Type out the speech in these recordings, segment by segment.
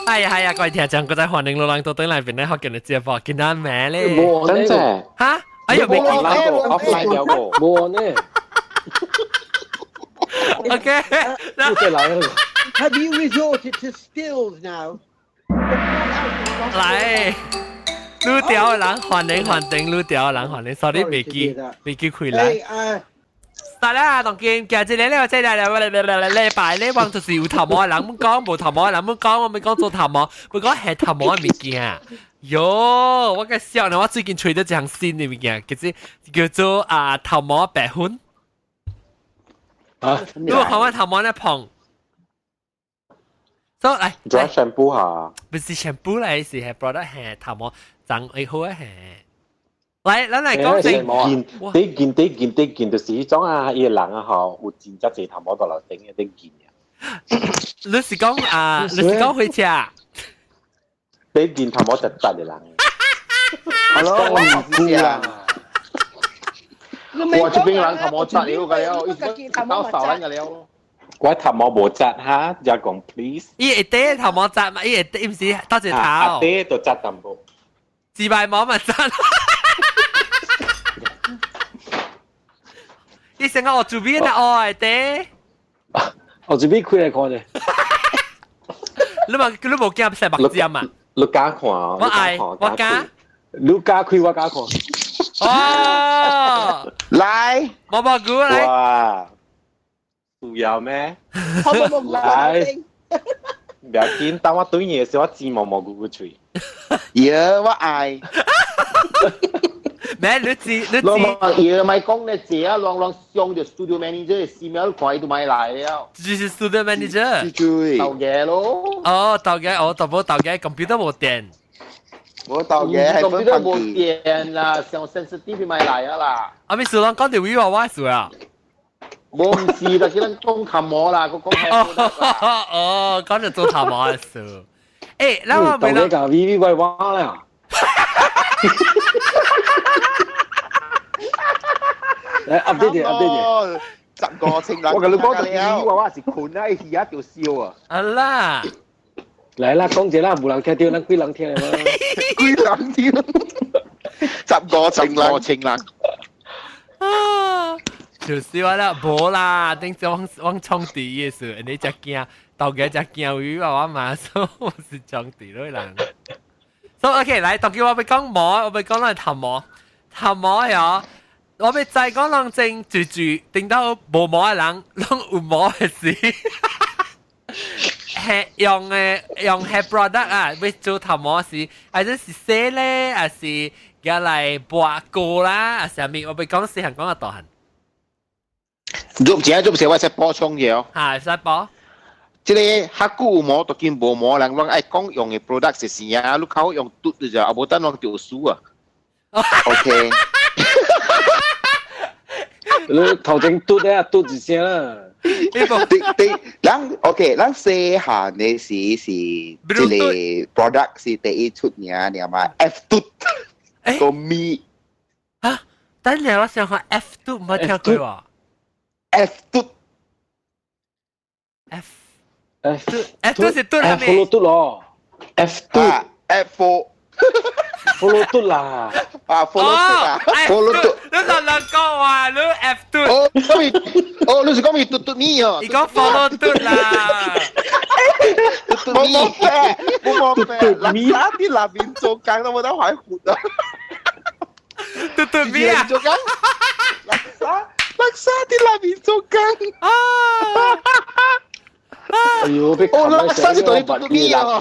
係啊係啊，各位聽眾，各位歡迎老人到對來邊咧，學見你直播，見到咩咧？冇真正嚇！哎呀，未見過 offline 有個冇呢。 OK，嗱，來了。 Have you resorted to stills now？來，愈調的人歡迎歡迎，愈調的人歡迎，sorry 未記未記開來。大家當見今日咧，我真係禮拜咧，往就是有頭毛的人講，無頭毛的人講，我咪講做頭毛，不講係頭毛的物件。喲，我個笑呢，我最近揣到一項新的物件，叫做叫做啊頭毛白粉。啊！你有看我頭毛咧碰？所以來，做 shampoo 下，不是 shampoo 嚟，是係 product 係頭毛長會好係。來，咱來講先。第一件、第一件、第一件就是彼種啊，伊個人啊吼，有真正濟頭毛到樓頂嘅第一件。你是講啊？你是講火車？第一件頭毛直直嘅人。 Hello，我唔知啊。我這邊人頭毛直了個了，一到少人個了。我頭毛無直哈，就講 please。伊會底頭毛直嘛？伊會底毋是倒一個頭。底就直淡薄。自敗毛嘛直。伊成個學做邊啊？愛底。學做邊開來看者。你嘛你無驚洗目針啊？你敢看？我愛，我敢。你敢開，我敢看。哦，來，毛毛菇來。哇，需要咩？來，唔要緊，當我對你的時候，我煎毛毛菇菇喙。耶，我愛。咩？你知你知？老嘛爺咪講你這啊，啷啷上著 studio manager 四秒看伊都咪來了。就是 studio manager。豆嘅咯。哦，豆嘅，哦，豆冇豆嘅，computer 冇電。冇豆嘅，係 computer 冇電啦，上 sensitive 咪來啊啦。阿咪數啷講條語話我數啊。我唔是啦，叫咱講頭毛啦，我講係。哦，講就做頭毛嘅事。誒，那我豆嘅講 V V 喂哇啦。來 update 啲，update 啲。十個情人，我跟你講，你話我是困啊，伊耳就笑啊。啊啦，來啦，講者啦，無人聽到，咱幾人聽嘛？幾人聽？十個情人，情人。啊，就是話啦，無啦，頂次往往創地嘅時，你只驚，大家只驚魚話我嘛，所以我是創地嗰人。所以 OK，來，當叫我欲講毛，我欲講咱頭毛，頭毛呀。我欲再講人正住住，頂到無毛的人，攏有毛的時，係用的用係 product 啊，欲做頭毛時，還是是洗咧，還是舉來抹膏啦，還是啥物？我欲講細漢講到大漢。做這做是我使補充者哦。嚇，使補。這個較久有毛，都見無毛人，攏愛講用的 product 是啥啊？你較好用嘟就，啊無等攏就輸啊。 OK。你頭前嘟咧，嘟一聲啦。對對，咱 OK，咱細漢的時是這個 product 是第一出名，你嘛 F 嘟個咪。啊，等陣我想看 F 嘟，冇聽過喎。 F 嘟 F F F 嘟是嘟係咪？F 嘟咯，F 嘟 F follow 嘟啦，啊 follow 嘟啊，follow 嘟，你亂亂講話，你 F 嘟，哦，哦，你是講咪嘟嘟咪哦？你講 follow 嘟啦，嘟嘟冇冇啡，冇冇啡，垃圾啲那邊做工都冇得還活啊！嘟嘟咪啊？做工，垃圾垃圾啲那邊做工啊！哎呦，被哦，垃圾是對嘟嘟咪啊！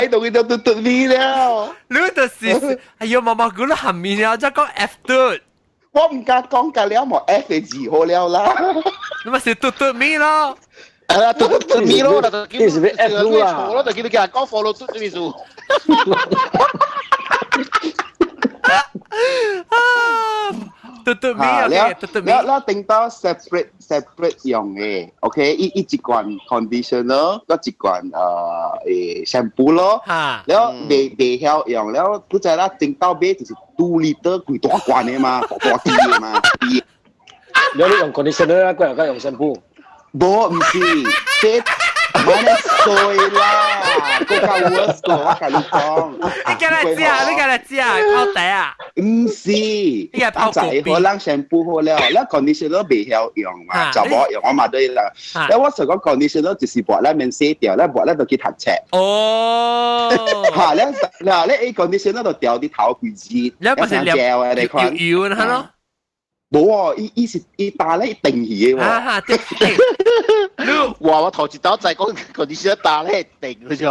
你同佢就嘟嘟咪了。你就是，哎呦，毛毛菇都含面了，再講 F 嘟。我唔敢講㗎了，冇 F 嘅字好了啦。你咪是嘟嘟咪咯。啊，嘟嘟咪咯，你是咩 F 嘟啦？錯咯，就叫你叫人講 follow 嘟咩意思？嘟嘟咪啊，嘟嘟咪。了了，等到 separate separate 用嘅，OK，一一一罐 conditioner，個一罐shampoo 咯，了未未曉用，了古仔啦，等到尾就是 2 liter 幾大罐嘅嘛，大大支嘅嘛。了你用 conditioner 啊，過來用 shampoo。無，唔是，這買咧衰啦，個較 worse 個，我同你講。你叫來食，你叫來食泡茶啊？唔是，你個泡就係可能 shampoo 好了，你 conditioner 未曉用嘛，就冇用我嘛對啦。你我想講 conditioner 就是抹咧免洗掉，你抹咧就去讀冊。哦，嚇！你嗱你 conditioner 就掉啲頭幾支，你不是兩嘅你看油油咯？冇喎，伊伊是伊打咧定起嘅喎。啊對，哇！我頭一刀再講 conditioner 打咧定嘅啫。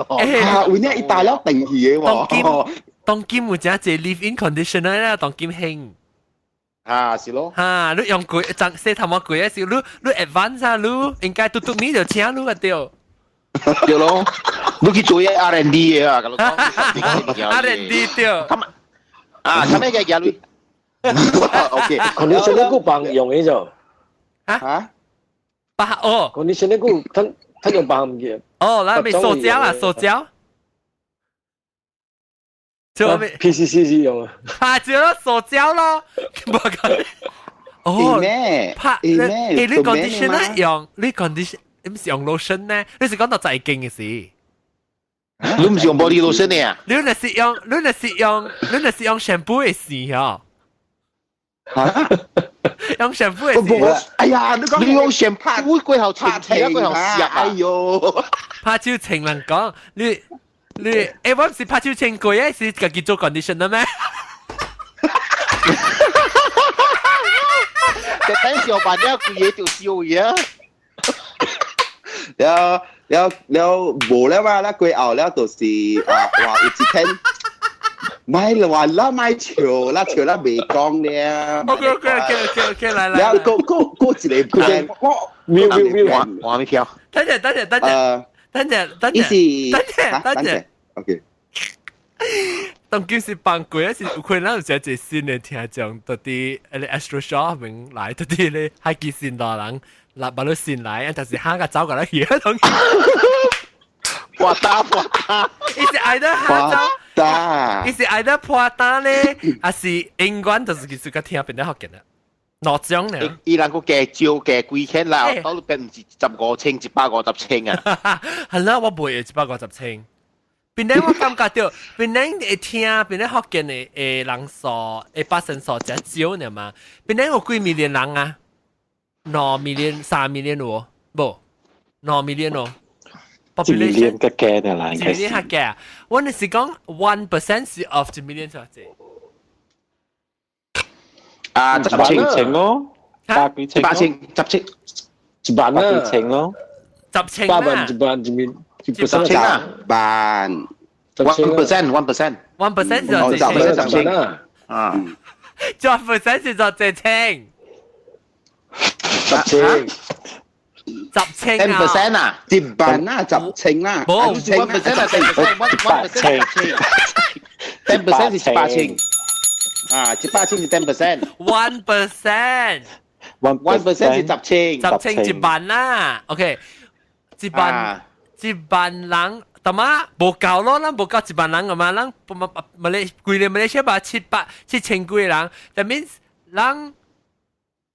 嚇，有呢伊打了定起嘅喎。當今有真濟 leave-in conditioner 啦，當今興。啊，是咯。嚇，你用過，就洗頭毛過嘅時，你你 advance 啊，你應該嘟嘟咪就請你個對。對咯，你去做嘢 R&D 嘅啊，咁講。 R&D 對。啊，咁咩嘅嘢你？OK， conditioner 個幫用嘅就。嚇？白哦。 conditioner 個，他他用幫唔嘅。哦，那咪塑膠啊，塑膠。就 PCC 是用啊。拍住咯，塑膠咯。哦，拍你你 conditioner 用，你 condition 你唔是用 lotion 呢？你是講到在經嘅事。你唔是用 body lotion 呢？啊？你那是用，你那是用，你那是用 shampoo 嘅事嗬。嚇？用 shampoo 嘅事。哎呀，你講你用 shampoo 過後清氣啊，過後濕啊。哎呦，拍照情人講你你，欸，我唔是拍照清過嘅，是家己做 conditioner 咩？就等小辦了，規個就燒嘢。了了了，無了嘛，了過後了就是啊，話有一天，咪話啦，咪笑啦，笑啦未講咧。 OK OK OK OK OK，來來。了，過過過一個我喵喵喵，我咪跳。等陣等陣等陣，等陣等陣，等陣等陣。 OK。當今是放過，是有可能有一個新的聽眾，到底嗰個 Astro Shaw 邊來，到底咧海基新大人，來把你新來，但是下個走過來去，當破打破打，伊是愛得下走，伊是愛得破打咧，還是永遠就是其實個聽變得福建啦，兩種咧。伊人個加招加幾千啦，到變唔是15千、150千啊。係啦，我袂會150千。變咧我感覺到，變咧會聽，變咧福建的的人數，會百分數真少爾嘛。變咧有幾 million 人啊？2 million、3 million 有無？2 million 哦。一 million 較低的啦，一 million 較低啊！我那是講 1% 是 of 一 million 就濟。啊，十千千咯，百幾千，百千，十千，一萬啊，幾千咯，十千啊，八萬一萬一萬。十千啊，萬，1% 1% 1% 就十十千啊，啊，1% 是就一千，十千，十千 10% 啊，一萬啊，十千啦，冇 1% 啊，10% 1% 十千，10% 是100千，啊，100千是 10%， 1%， 1% 是十千，十千一萬啦，OK，一萬。一萬人，但嘛無夠咯，咱無夠一萬人個嘛，咱馬來規個馬來西亞700 7千幾個人，that means 咱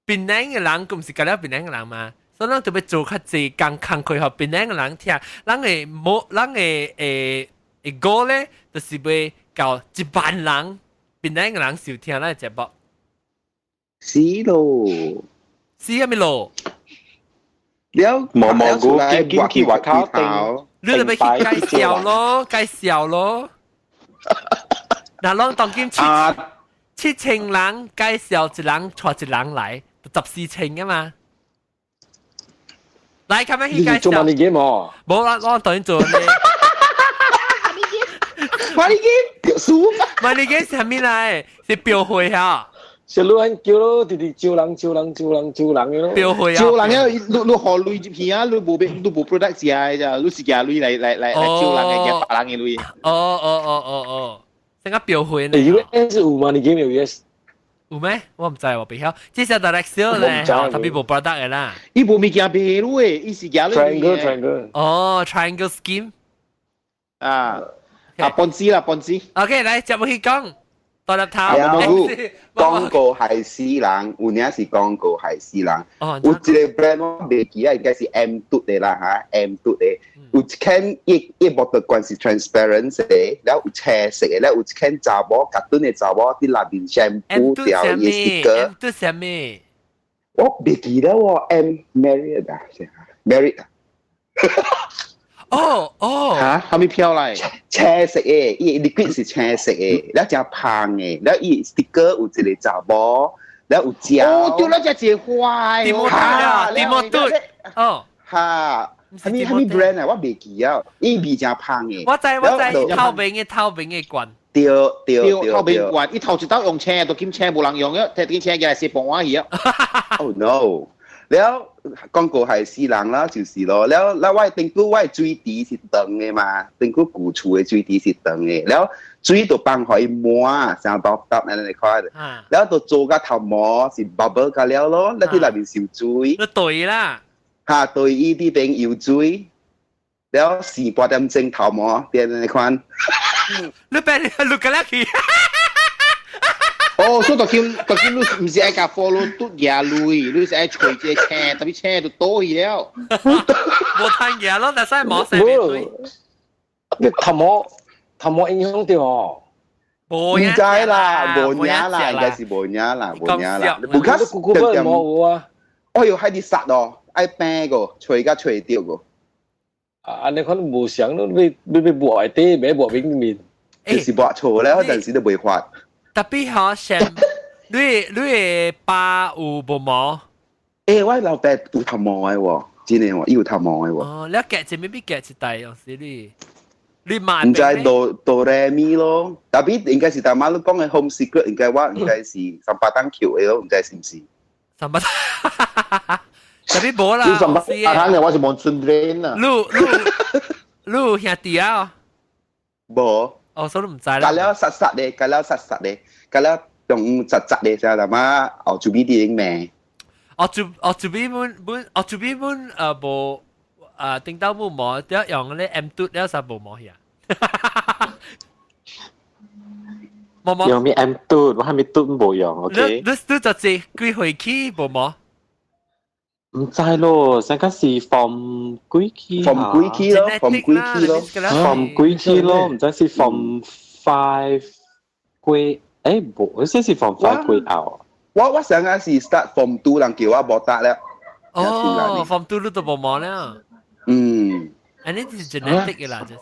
檳城的人，佮毋是干焦檳城的人嘛，所以咱特別做較濟工工課，予檳城的人聽，咱的無，咱的誒誒 goal 咧，就是欲到一萬人檳城的人收聽咱的節目。是咯，是啥物咯？了無無古緊緊去外口頂，你就欲去介紹咯，介紹咯。嗱，攏當今七七千人介紹一人，帶一人來，14千啊嘛。來，咁樣去介紹。做 money game 哦？無啦，我當然做咩？money game 輸。 money game 是啥物來？是標會啊。是你按叫咯，直直招人招人招人招人嘅咯。標會啊！招人啊！你你何鐳入去啊？你無你無 product 食嘅咋？你是寄鐳來來來來招人嘅，寄別人嘅鐳。哦哦哦哦哦，成個標會呢？US 有 money game 有 US 有咩？我毋知我袂曉。這是 direct sale 咧，特別無 product 嘅啦。伊無物件賣你的，伊是寄鐳。 Triangle triangle。哦，triangle scheme。啊啊，Ponzi 啦，Ponzi。 OK，來接落去講。大粒頭。廣告係死人，有領是廣告係死人。有一個 brand 我袂記啊，應該是 M 嘟的啦嚇，M 嘟的。有一間伊伊無得關是 transparent 的，了有青色的，了有一間查某，夾頓的查某佇內面 shampoo 掉伊 sticker。 M 嘟啥物？我袂記得喎，M Marriott 啊，Marriott 啊。哦哦，嚇，後面飄來青色的，伊 liquid 是青色的，了誠芳的，了伊 sticker 有一個查某，了有鳥。哦，對了，隻一壞。點冇啊？點冇對？哦，嚇，啥物啥物 brand 啊？我袂記啊，伊味誠芳的。我知我知，透明的透明的罐。對對對，透明罐，伊頭一道用青，都金青無人用了，提金青起來洗盤碗去啊。 Oh no！了廣告係死人啦，就是咯。了了我頂久我的水池是長的嘛，頂久舊厝的水池是長的。了水就放予伊滿，成包搭按呢款。了就做甲頭毛是 bubble 甲了咯，了佇內面受水。你對啦。嚇，對伊佇邊游水，了四八點鐘頭毛佇按呢款。你變你個了去。哦，所以就叫就叫你毋是愛共 follow 嘟牙類，你是愛揣一個青，特別青就倒去了。無趁牙咯，但係毛生袂對。你頭毛頭毛影響著哦。無毋知啦，無影啦，應該是無影啦，無影啦。無較古古本毛有啊。哎喲，還佇殺哦，愛平個，揣甲揣著個。啊，按呢可能無相咯，欲欲欲抹底，欲抹面面，就是抹錯了，陣時都袂發。特別好像你你的爸有無毛？欸，我老爸有頭毛的喎，真的喎，伊有頭毛的喎。哦，你夾一咪夾一袋，有時你你買？毋知哆哆來咪咯，特別應該是大媽你講的 home secret，應該我應該是三八檔橋的咯，毋知是毋是？三八，特別無啦。三八檔的我是望春 drain 啊。你你你有兄弟啊？無。哦，所以毋知啦。隔了實實的，隔了實實的，隔了用實實的，就大媽後厝邊啲影命。哦，厝哦厝邊本本哦厝邊本無啊頂到冇毛，得用咧 M 嘟了啥無毛去啊？毛毛用咩 M 嘟？我還沒嘟無用，OK？你你就這幾歲起無毛？毋知咯，上個是 form 幾期？form 幾期咯？form 幾期咯？form 幾期咯？毋知是 form 5 過，欸無，這是 form 5 過後。我我上個是 start form 2，人叫我無得了。哦，form 2你都無毛了。嗯。啊，呢是 genetic 嘅啦，這是。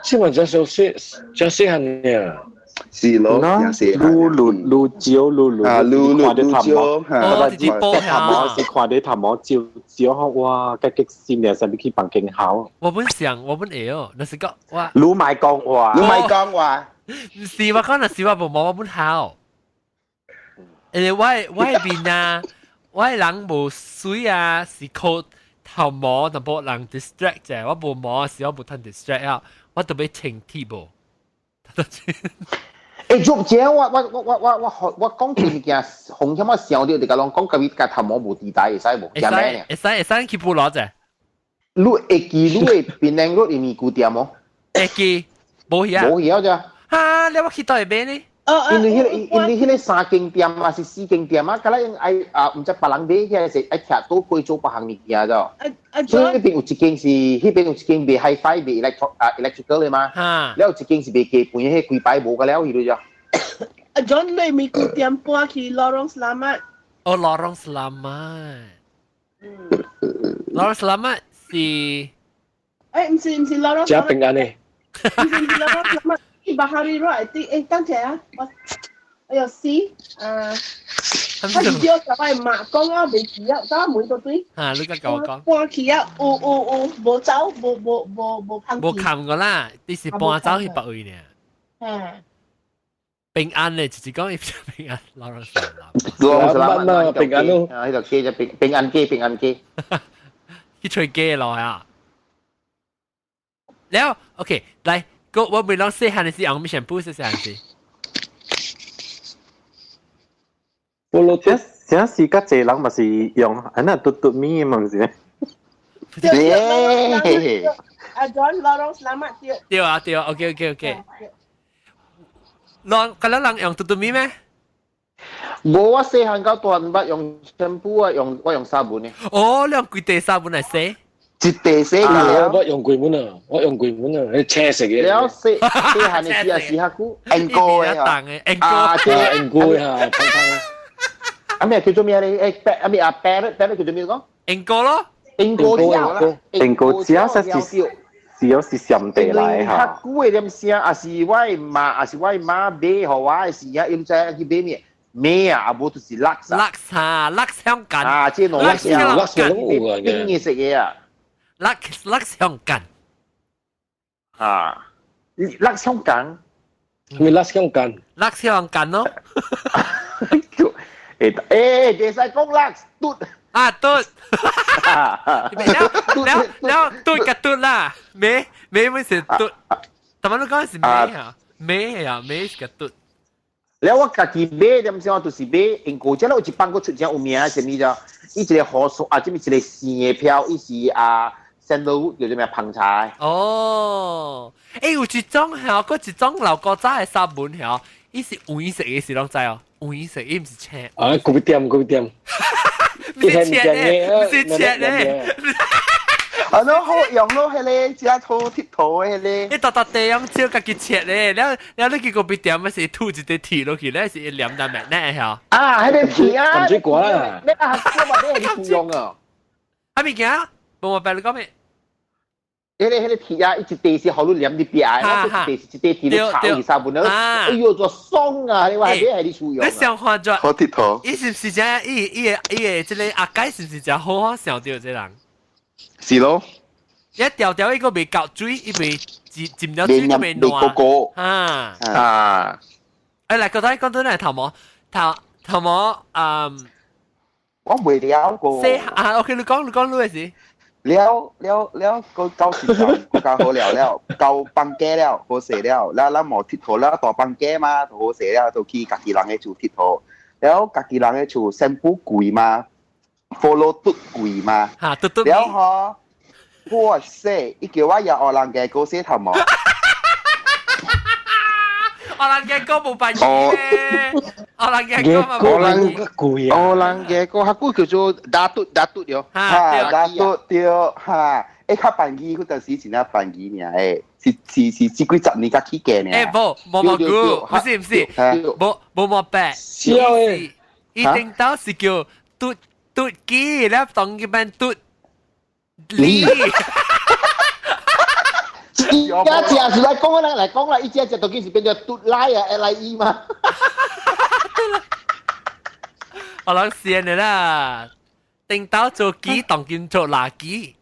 這嘛真小細，真細漢爾。是咯，擼擼擼蕉，擼擼啊，擼擼擼蕉，哦，直接煲頭毛是看你頭毛照照好，哇，計激心嘅，使欲去房間考。我本想，我本會哦，那是講我。你莫講話，你莫講話。毋是我講，若是我無毛，我本考。因為我我面啊，我人無水啊，是靠頭毛淡薄人 distract 者，我無毛時我無通 distract 啊，我特別清體無。欸，做姐，我我我我我我我講這物件，風險我想著，就共人講，家己共頭毛無佇台會使無？會使會使會使去補攞者。你會記你的檳榔路的咪具店無？會記，無去啊？無去啊？咋？哈！你我去佗位買呢？因為彼個因為彼個三間店啊是四間店啊，敢若用愛啊，毋知別人買起來是愛徛倒過做別項物件咋。所以彼邊有一間是，彼邊有一間賣 HiFi 賣 electro 啊 electrical 的嘛。了有一間是賣雞飯，彼規排無個了去了咋。阿 John 你咪具店搬去 Lorong Selamat。哦，Lorong Selamat。Lorong Selamat 是。欸，毋是毋是 Lorong。食平安的。毋是毋是 Lorong Selamat。 Bahari Road, I think，欸，等下啊，我，哎喲死，啊，他是叫小擺馬講啊，袂記啊，等下問到對。啊，你甲我講。搬去啊，有有有，無走，無無無無空。無空過啦，你是搬走去別位呢。嗯。平安咧，就是講伊平安，老人死啦。老人啦，平安咯。啊，彼條街就平平安街，平安街。去揣街咯啊。了，OK，來。個我每當細漢的時用咩 shampoo 細漢時？我老這這時較濟人嘛是用，啊那嘟嘟咪嘛毋是咩？阿 John Lorong Selamat 對。對啊對啊，OK OK OK。人個人用嘟嘟咪咩？無我細漢到大毋捌用 shampoo 啊，用我用砂盆嘅。哦，你用幾塊砂盆來洗？一塊洗了。我用櫃門啊，我用櫃門啊，係青色嘅。了細細漢嘅時啊，洗較久。英國嘅啊，啊，這英國嘅嚇，通通。啊咩叫做咩咧？誒，啊咩啊，parrot 叫做咩講？英國咯，英國蕉，英國蕉是是有是上地來嚇。較久嘅點聲，啊是我媽，啊是我媽買予我嘅時啊，伊毋知去買咩。咩啊？啊無就是 Lux ，Lux 哈，Lux 香緊啊，這兩 Lux Lux 攏有啊，冰嘅食嘢啊，Lux Lux 香緊啊，Lux 香緊，咩 Lux 香緊？Lux 香緊咯。誒誒，袂使講 Lux 嘟啊嘟，了了嘟個嘟啦，咩咩咪是嘟，但係你講是咩啊？咩啊？咩是個嘟？了我家己買點先，我就是買英國，這有一放過出正有名，啥物啫？伊一個河蘇啊，這物一個生的票，伊是啊，sandalwood 叫做咩芳茶。哦，欸，有一種係，閣一種老古早的砂盆係，伊是黃色的，是攏知哦？黃色，伊毋是青。啊，咖啡店，咖啡店。毋是青的，毋是青的。啊，儂好用咯，彼个遮好𨑨迌的彼个。你逐逐地用手家己切咧，了了你去咖啡店，是吐一塊鐵落去咧，是黏在面咧嚇。啊，彼个鐵啊！含水果啦。你啊，我嘛你係用啊。啊物件，無無白你講咩？彼个鐵啊，伊一塊是予你黏佇壁的，我一塊是一塊鐵你炒二三分，哎喲，做爽啊！你話係你係你使用。你想看著好𨑨迌。伊是毋是真？伊伊个伊个這個阿解是毋是真好好想著這人？是咯。一條條伊個未夠水，伊未浸浸了水都未爛。啊啊！哎，來，剛才講到哪頭毛？頭頭毛，嗯，我未了過。啊，OK，你講你講你嘅事。了了了，個到時就較好了了，夠放假了，好勢了，了咱無𨑨迌了，大放假嘛，就好勢了，就去家己人的厝𨑨迌。了家己人的厝 shampoo 貴嘛，follow 嘟貴嘛。嚇，嘟嘟。了嗬，哇塞！伊叫我也學人嘅膏洗頭毛。學人嘅膏無辦法咧，學人嘅膏嘛無辦法。貴啊！學人嘅膏，較久叫做打嘟打嘟了。嚇，打嘟對嚇。欸，較便宜，嗰陣時真正便宜爾，欸，是是是這幾十年才起價爾。欸，無無無久，不是不是，無無無白。笑誒！伊頂頭是叫嘟嘟機，了當佢變嘟哩。一只是來講啦，來講啦，一隻隻都是變做嘟來啊，L I E 嘛。我諗先的啦，頂頭做機，當今做垃圾。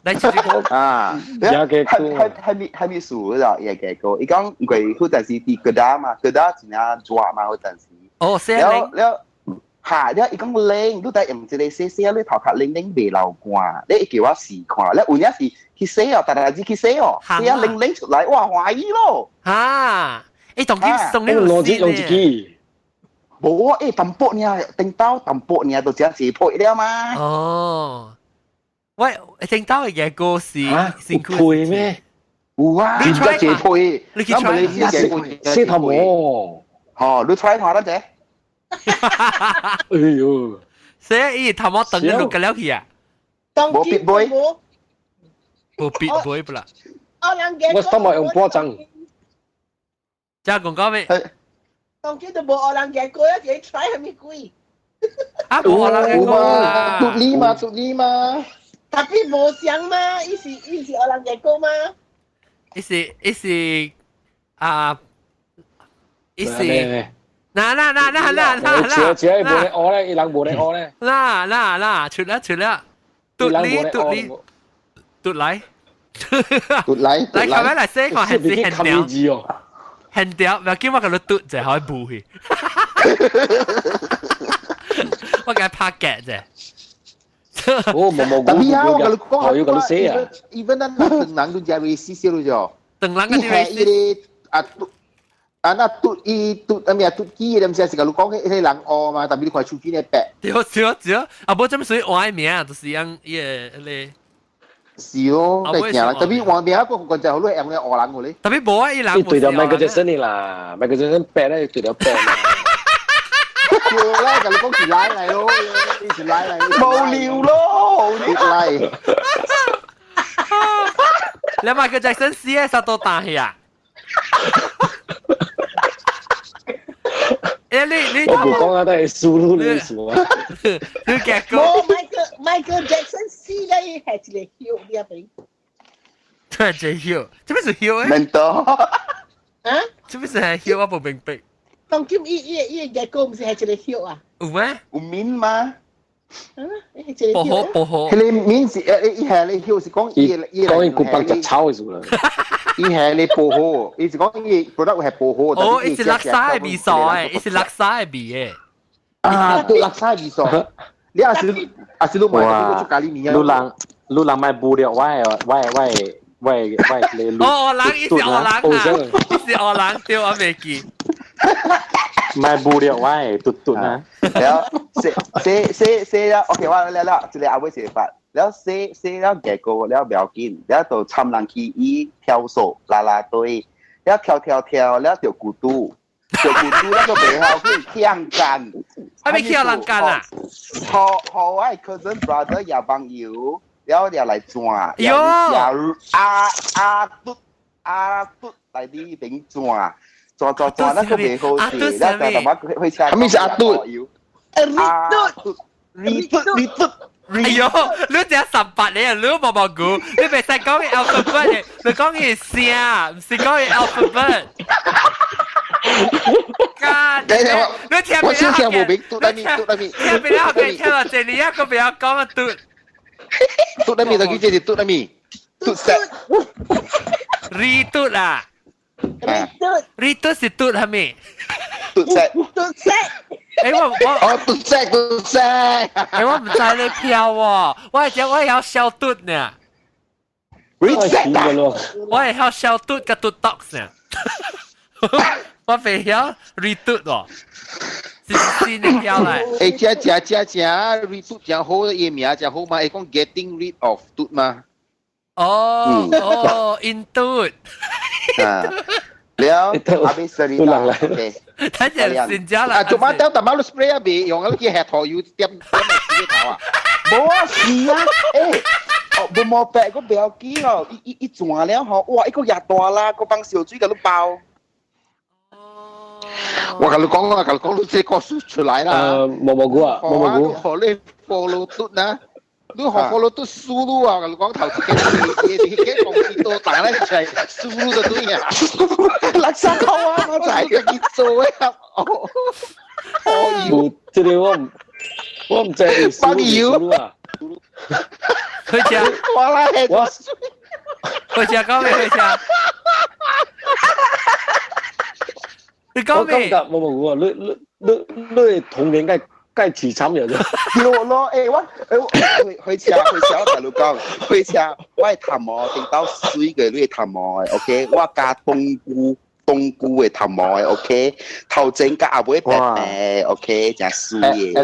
來，繼續啊，係係係咪係咪數啦？也嘅個，伊講佢嗰陣時佇哥打嘛，哥打真正熱嘛，嗰陣時。哦，了了。嚇！了伊講冷，你得用一個洗洗，你頭殼冷冷袂流汗。你會叫我試看，了有影是去洗哦，逐日子去洗哦，洗啊冷冷出來，哇歡喜咯！嚇！欸，當今送你用用一支，無啊！欸，淡薄爾，頂兜淡薄爾，就食一批了嘛。哦，喂，頂兜嘅嘢歌是辛苦配咩？有啊，你食一批，你去 try 洗頭毛。吼，你 try 看啦者。哎呦！所以伊頭毛等緊落個了去啊！無必買，無必買不啦？我頭毛用波針。加廣告咩？當今都無學人嘅歌，一己 try 係咪鬼？啊，無學人嘅歌啦，獨立嘛，獨立嘛。特別無相嘛，伊是伊是學人嘅歌嘛？伊是伊是啊，伊是。嗱嗱嗱嗱嗱嗱嗱！只只無咧學咧，伊人無咧學咧。嗱嗱嗱，出啦出啦，嘟哩嘟哩，嘟來，嘟來，來，後尾來洗看係是很屌，很屌，唔要緊，我共你嘟者，可以補去。我共拍夾者。哦，無無，特別啊，我共你講，我要共你洗啊。 even 咱唐人都食 racist 咯，就。唐人嗰啲 racist 啊。啊，那嘟伊嘟啊咩嘟機，你毋是是共你講彼個人學嘛，特別你看手機咧白。對對對，啊無這麼屬於換名，就是按伊個彼個。是咯，計行啦。特別黃邊一個個就好多用嘅鵝人個咧。特別無啊，伊人對到 Michael Jackson 啦，Michael Jackson 病咧對到病。叫啦，就你講是奶嚟咯，你是奶嚟。無聊咯，奶。你 Michael Jackson 死喺啥都打去啊？欸，你我唔講啊，都係輸入你輸啊。你夾個？冇 Michael Jackson 死咧，係一個休呢邊。突然間休，這邊是休誒？明到。啊？這邊是係休，我不明白。當今伊伊伊個歌唔是係一個休啊？有咩？有面嗎？啊，係一個薄荷薄荷。佢哋面是誒，伊係你休是講伊伊講伊古板就炒嘅數啦。伊係你薄荷，伊是講伊 product 係薄荷。哦，伊是垃圾嘅味素誒，伊是垃圾嘅味誒。啊，對，垃圾味素。你也是也是你買出咖喱麵啊？你人買布料，我我我我我你。哦，人伊是學人啊，伊是學人對，我袂記。買布料，我嘟嘟啊。了，寫寫寫寫了，OK，我了了，這個阿尾寫法。了寫寫了結果了不要緊，了就參人去伊跳數啦啦隊，了跳跳跳了就孤獨，就孤獨那個背後去搶干，還沒搶人幹啊？好好我 cousin brother 也幫友，了也來轉，喲，阿阿嘟阿嘟來呢邊轉，轉轉轉那個背後是，了就他媽會車。係咪是阿嘟？阿嘟，你嘟你嘟。哎呦，你只18年，你無無估，你袂使講伊 alphabet 的，你講伊聲，毋是講伊 alphabet。幹，你聽我先聽無明，嘟來咪嘟來咪，聽不了嘅，聽到這裡一個不要講啊嘟，嘟來咪就叫這是嘟來咪，嘟色，ရီ嘟啦，ရီ嘟是嘟係咪？嘟色，嘟色。欸我哦，嘟色嘟色，欸我唔知你飄喎，我係講我會曉消嘟呢，我會曉消嘟甲嘟 docs 呢，我袂曉 redo 喎，是新的飄來。欸，食食食食，redo 真好，伊名真好嘛，伊講 getting rid of 嘟嘛。哦哦，in 嘟。啊。了，阿邊說你啦，OK。他就新加啦。啊，做乜掉？大馬路 spray 啊，別用啊，你去頭油點點自己頭啊。無啊，是啊，欸，哦，無毛白個不要緊哦，一一一轉了吼，哇，一個也大啦，個放小水給你包。我跟你講，我跟你講，你這個數出來啦。毛毛菇啊，毛毛菇。學你 follow 嘟啊。你學follow 都輸咯啊！我講頭一個，一個公司都打咧出來，輸就對啊。垃圾頭啊，我仔自己做啊。哦，哦，這個我唔知幫油啊。回家，我來，我回家講未？回家。你講未？我感覺毛毛菇啊，你你你你童年該。該凄慘了啫！對咯，欸我欸我回回車回車我同你講，回車我的頭毛頂到水嘅你的頭毛的，OK，我加冬菇冬菇的頭毛的，OK，頭前加後尾白白，OK，真水的。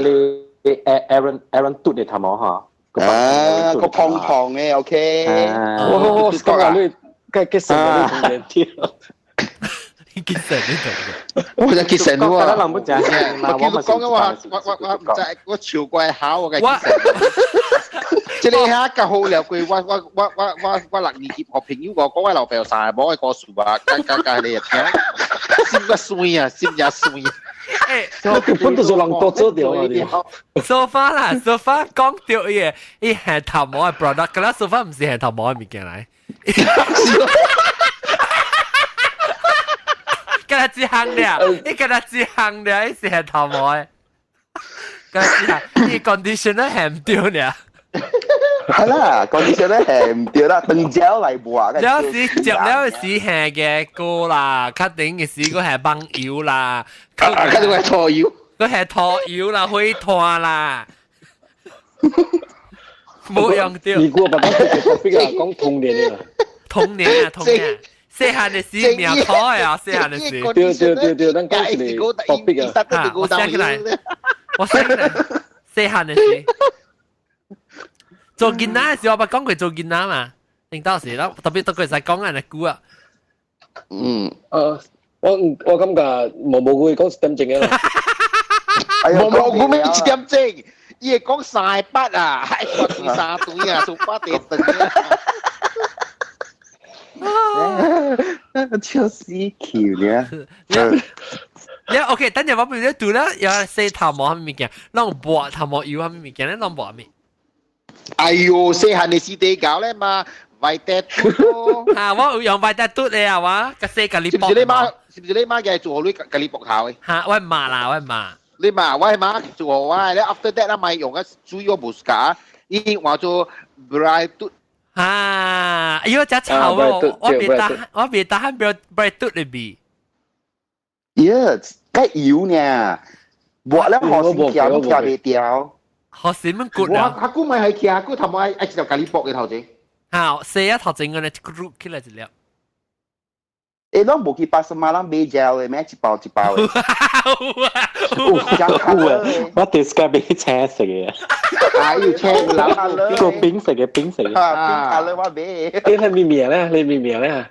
欸欸 Aaron 嘟的頭毛哈？啊，個胖胖的，OK。我我講啊，你該結成你童年跳。結成呢種，我就結成喎。我人不講，我講嘅話，我唔知，我潮怪考我嘅結成。這個下較好了過，我6年級學朋友我講我老爸三個某個故事啊，加加加你聽，心個酸啊，心也酸。欸，我根本就是人多做掉啊！ So far 啦，so far 講到伊個，伊係頭毛嘅 product，嗰啦 so far 唔是係頭毛嘅物件來。跟他一項了，你跟他一項了，伊是係頭毛的。跟他一項，伊 conditioner 係唔對了。係啦，conditioner 係唔對啦，當膠來抹。了時接了時係嘅歌啦，較頂嘅時閣係網油啦，較頂係拖油，閣係拖油啦，火炭啦。冇用到。你估我爸爸特別啊，講童年啊。童年啊，童年。細漢的時命苦啊，細漢的時。對對對對，咱講一個 topic 啊。我寫起來，我寫起來，細漢的時。做囡仔時我捌講過做囡仔嘛，定到時啦，特別都佢使講人嘅久啊。我感覺毛毛菇講一點鐘嘅啦。毛毛菇咩一點鐘？伊會講三筆啊，係講三對啊，數八地斷啊。笑死橋呢？你 OK，等陣我俾你讀啦，有洗頭毛啥物件，攏抹頭毛油啥物件咧，攏抹咩？哎喲，細漢的時地搞咧嘛，維達嘟咯。啊，我有用維達嘟咧啊，我個洗甲你是唔是你媽？是唔是你媽嘅做好你甲你膊頭嘅？嚇，我媽啦，我媽。你媽，我媽做好我，你 after that 啦，咪用個主要無㗎，伊換做 bright 嘟。啊，哎喲，真臭哦！我別打，我別打漢 bright 嘟裏邊。耶，該油呢？抹了好先跳，都跳袂掉。好先乜骨啊？我阿姑咪係徛，阿姑頭毛愛愛一條咖喱薄嘅頭前。好，洗一頭前個咧，咕起來一粒。欸，攏無去 pasar malam 買 gel 的咩？一包一包的。有啊，有啊，我第時間買青色嘅。啊，有青藍，個冰色嘅冰色嘅。啊，冰 colour 我買。你係咪名咧？你咪名咧？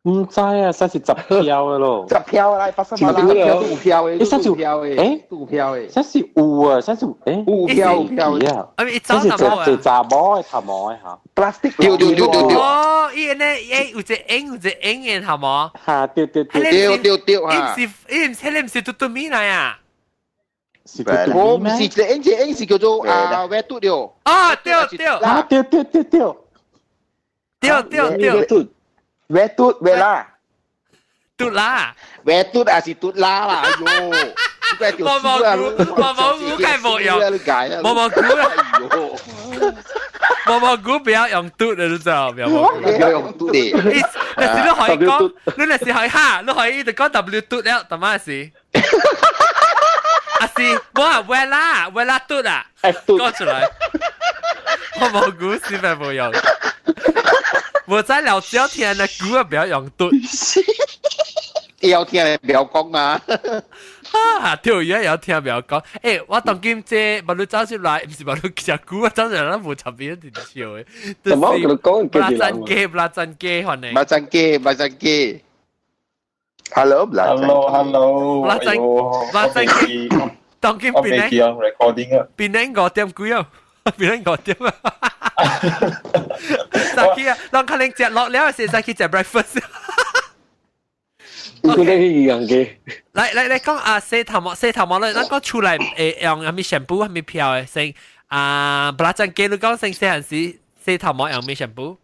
唔知啊，真是十票嘅咯。十票啦，pasar malam。有票嘅，欸，真是票嘅，欸，有票嘅，真是有啊，真是欸，有票有票啊，啊，一真是走做查某嘅頭毛嘅嚇。 plastic 對對對對對。哦，伊呢，伊有一個影有一個影嘅頭毛。嚇，對對對。對對對啊！伊唔是伊唔是，迄個唔是嘟嘟米來啊？是嘟嘟我唔是一個影，一個影是叫做啊歪嘟了。哦，對對。啊，對對對對。對對對。歪嘟歪啦。嘟啦，歪嘟還是嘟啦啦？哎喲，毛毛菇，毛毛菇梗係冇用，毛毛菇啊，毛毛菇不要用嘟的，你知道？不要用嘟的。你那是你可以講，你那是可以哈，你可以一直講 W 嘟了，怎麼是？啊是，我啊歪啦，歪啦嘟啊，講出來，毛毛菇是咪冇用？我在聊天的菇啊，不要用嘟。有聽的不要講啊！啊，對，而家有聽不要講。欸，我當今這無你走出來，毋是無你食久啊，走出來咱無差別一直笑的。怎麼我跟你講？不啦真雞，不啦真雞，反正。不真雞，不真雞。 Hello， Hello，Hello。不啦真，不啦真雞。當今我未記用 recording 啊。變緊5點幾啊？變緊5點啊？早起啊，人可能食落了時，早起食 breakfast。你覺得一樣嘅？來來來，講啊，洗頭毛，洗頭毛咧，咱講出來會用啥物 shampoo，啥物票的先啊，不啦，陣記你講先細漢時洗頭毛用咩 shampoo？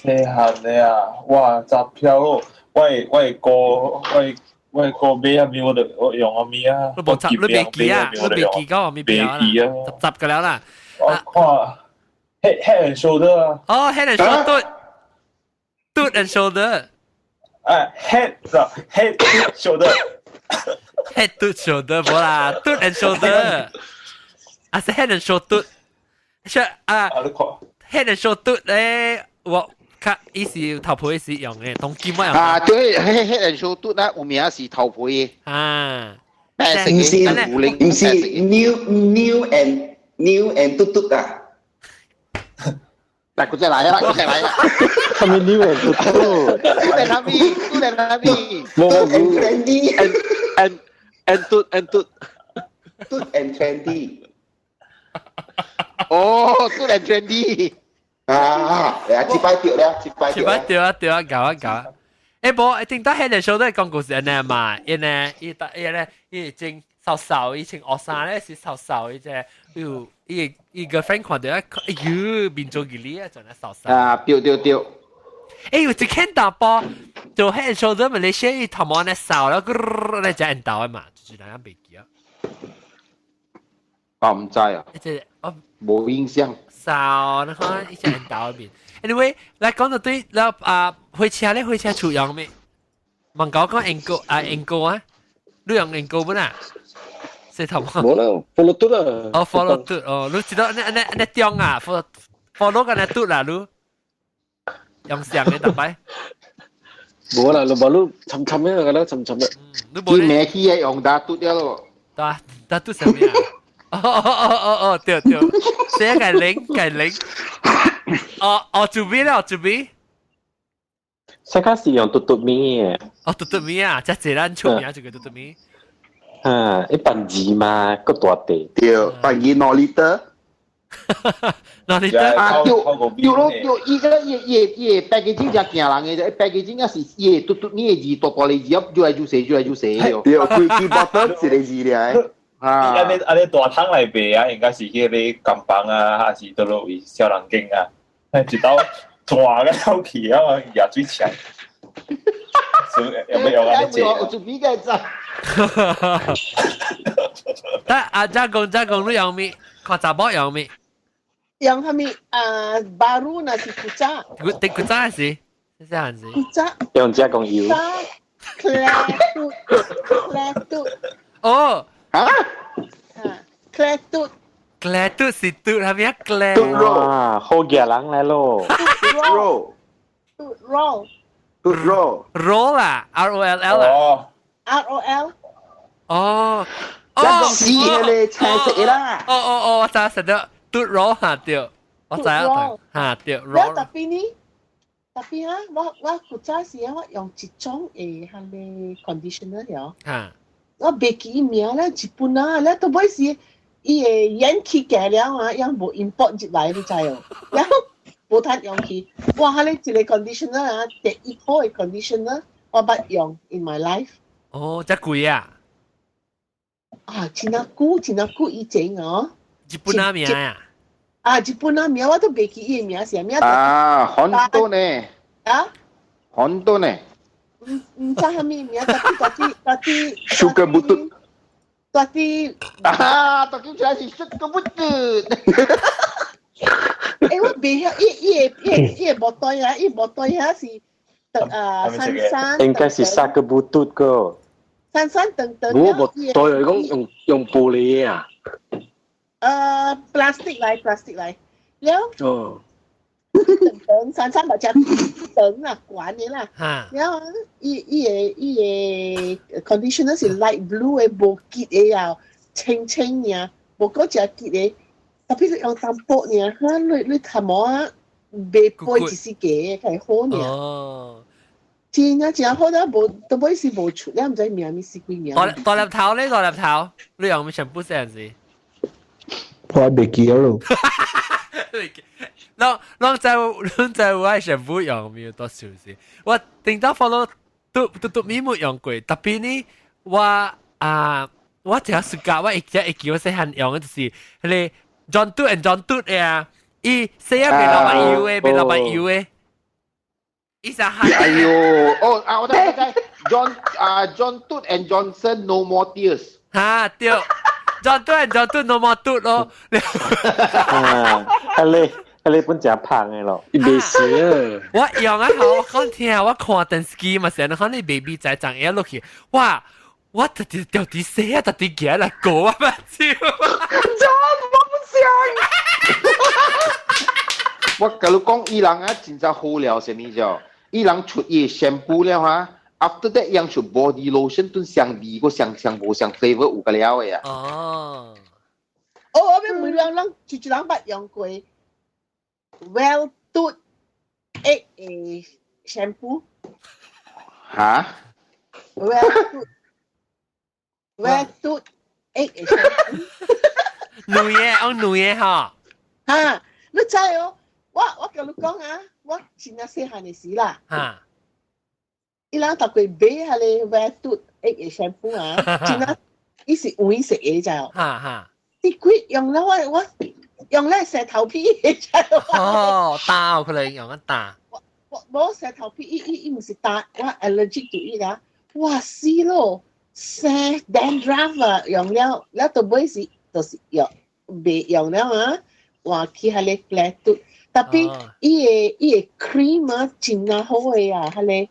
細漢的啊，哇，雜票咯！我哥買啥物我就我用啥物啊。你無雜，你袂記啊？你袂記講啥物票啦？雜雜個了啦。我看 Head and Shoulder 啊。哦，Head and Shoulder，Dude and Shoulder。哎，head 啊，head shoulder， head to shoulder 無啦，dude and shoulder，啊是 head and shoulder，是啊，head and shoulder 咧，我較伊是頭皮是用的，當今我用。啊，對，head and shoulder 咧有名是頭皮的。啊，唔是唔是 new and new and 嘟嘟啊。來，佢再來啦，佢再來啦。他們 new and 嘟嘟。嘟在哪邊？嘟在哪邊？冇冇 trendy and 嘟 and 嘟嘟 and trendy。哦，嘟 and trendy。啊，嚟一擺掉咧，一擺一擺掉啊掉啊，搞啊搞啊！欸，無，一定到 head and shoulder 講故事按呢嘛，伊呢，伊搭伊咧，伊真瘦瘦，以前學生咧是瘦瘦，伊只，有伊伊個 friend 看到啊，哎喲，面做吉利啊，就那瘦瘦。啊，對對對。欸，有一間大波，做 head and shoulder 咪你寫伊頭毛咧瘦了，咕咧只人豆嘛，就是那樣袂記啊。我唔知啊。這哦，無印象。瘦，你看伊只人豆面。Anyway，來講到對，了啊，火車咧，火車出用咩？問講講英國啊，英國啊，你用英國本啊？洗頭毛。冇啦，follow 嘟啦。哦，follow 嘟哦，你知道那那那中啊，follow follow 個那嘟啦，你用上嘅特擺。冇啦，你冇你沉沉嘅，個啦沉沉嘅。你冇佢咩去嘅用打嘟了咯？打打嘟什麼啊？哦哦哦哦哦，對對，寫個零個零。哦哦，準備了，準備。細個是用嘟嘟咪嘅。哦，嘟嘟咪啊，這這咱出名這個嘟嘟咪。啊，一百二嘛，個大地。對，120 2 liter。 2 liter 啊，對對咯對，伊個伊伊伊 packaging 真驚人嘅，packaging 也是伊嘟嘟咪嘅字，大大個字，越來越細，越來越細。對，規支 bottle 一個字咧。啊！按呢按呢大桶來賣啊，應該是迄個甘榜啊，還是佗落位小人間啊，一道大個口氣啊，壓水牆。所以有沒有按呢這？我準備個字。但阿家公家公你用咩？看查某用咩？用啥物啊？baru 那是古早。古啲古早是？是這樣子。古早。用家公油。 Clear 哦。啊？ Clear 嘟。 Clear 嘟是嘟係咪啊？Clear。哇，好嘅人來咯。 Roll。嘟 roll。嘟 roll。 Roll 啊，R O L L 啊。哦。 R O L。哦。哦，是咧，青色啦。哦哦哦，我知實得嘟 roll 嚇對，我知啊，嚇對 roll。特別呢，特別啊，我古早時啊，我用一種誒，係個 conditioner 了。嚇。我袂記名咧，日本啊，咧都尾是伊會延期過了啊，樣無 import 入來，你知哦。然後無通用去，哇！彼個一個 conditioner 啊，第一好的 conditioner 我捌用 in my life。哦，這貴啊！啊，真啊久，真啊久以前哦。日本啊名啊？啊，日本啊名我都袂記伊的名是啥名。啊，很多呢。啊？很多呢。唔唔知啥物名，特別特別特別。 Sugar 布特別。啊，特別出來是 Sugar 布嘟。欸，我袂曉，伊伊個伊個伊個無對啊，伊無對遐是啊三三。應該是三個布嘟個。三三等等。我無對嚟講用用玻璃啊。plastic 來，plastic 來，了。哦。等等，三三把只等啊，管的啦。然後伊伊個伊個 conditioner 是 light blue 的，無結的啊，清清爾，無閣誠結的。特別是用淡薄爾，哈，你你頭毛啊，袂背一絲個，較好爾。哦。真啊真好，但無都尾是無出，你毋知名物是幾名。大大粒頭咧，大粒頭，你用咩全部這樣子？我袂記得咯。攏攏在攏在我全部用沒有多少是。我頂到 follow 都都都咪冇用過，特別呢，我啊，我這暑假我一直會記我細漢用的就是彼個 John Toot and John Toot 啊，伊洗啊袂流目油的，袂流目油的。伊啥哎呦，哦啊，我知我知，John 啊 John Toot and Johnson No More Tears。哈對，John Toot and John Toot No More Toot 咯。啊，彼個彼個本誠芳的咯，伊袂死啊！我用啊好，我講聽，我看電視機嘛，成日看你 baby 仔長下落去，哇！我特別掉啲洗啊，特別行來過啊，目睭。真我不想。我共你講，伊人啊真正好料，啥物叫？伊人出伊 shampoo 了哈，after that 伊人出 body lotion 都相味個相相無相 flavor 有個了的啊。哦。哦，我欲問人人一一人捌用過 Well Tooth 8的 shampoo。哈？Well Tooth Well Tooth 8的 shampoo。女的，哦女的哈。哈，你知哦？我共你講啊，我真正細漢的時啦。哈。伊人逐過買彼個 Well Tooth 8的 shampoo 啊，真正伊是黃色的，知哦？哈哈。你鬼用了我我用來洗頭皮的，知哦，焦可能用啊焦。我我無洗頭皮，伊伊伊毋是焦，我 allergic to 伊啦。哇死咯，生 dandruff 啊，用了了到尾是就是用袂用了啊，換去彼個 Glad 特別伊個伊個 cream 啊，真正好的啊，彼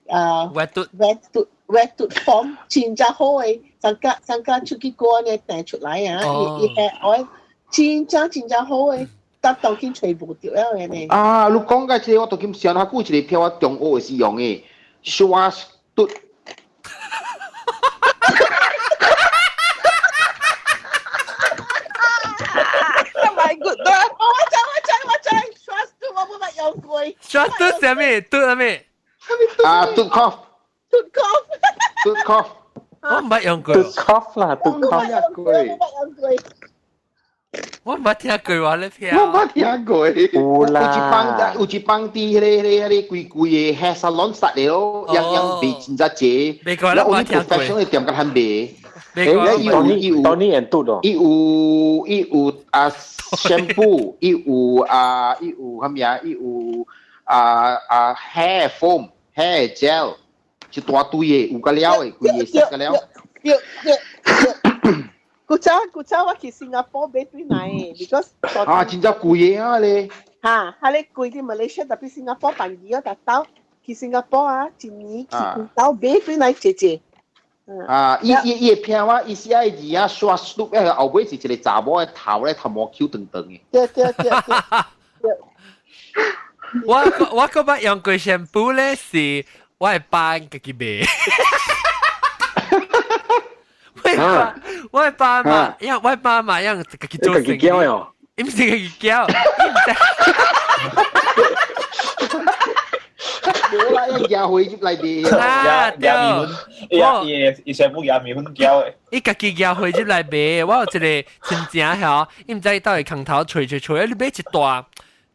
個啊 Wet Tooth Wet Tooth Wet Tooth foam 真正好的，增加增加出去過呢彈出來啊，伊伊 hair oil 真正真正好的，但當今揣無著了的呢。啊，你講到這個，我當今想下久一個片我中學時用的，Schwarztooth。My good，我知我知我知，Schwarzduft 我無捌用過。 Schwarzduft 啥物？嘟啥物？啊，Duftkorb。 Duftkorb。 Duftkorb。我毋捌用過。 Duftkorb 啦，Duftkorb。我無捌用過。我毋捌聽過話咧，我毋捌聽過。有啦。有一幫佇彼個貴貴的 hair salon 殺的咯，樣樣賣真正濟。美國人我聽過。 professional 的店較罕賣。美國伊有伊有 Tony and 嘟哦。伊有啊 shampoo，伊有啥物啊？伊有啊 hair foam、hair gel，一大堆的，有個了的，規個 set 個了。對對對。古早古早我去新加坡買對來的，because 啊，真正貴的啊咧。嚇，哈咧貴佇馬來西亞，特別新加坡便宜啊，特到去新加坡啊，一年去到買對來濟濟。啊！伊會騙我，伊是愛字啊，刷 sloop 那個後尾是一個查某的頭咧，頭毛 Q 長長的。對對對對。我嗰擺用過 shampoo 咧，是我會幫家己買。我會爸嘛，因為我爸嘛，用家己做家己攪喲。伊毋是家己攪，伊毋知。無啦，伊夾回入來賣。啊，對。我伊全部夾麵粉攪的。伊家己夾回入來賣。我有一個親戚吼，伊毋知伊倒會空頭揣揣揣，你買一大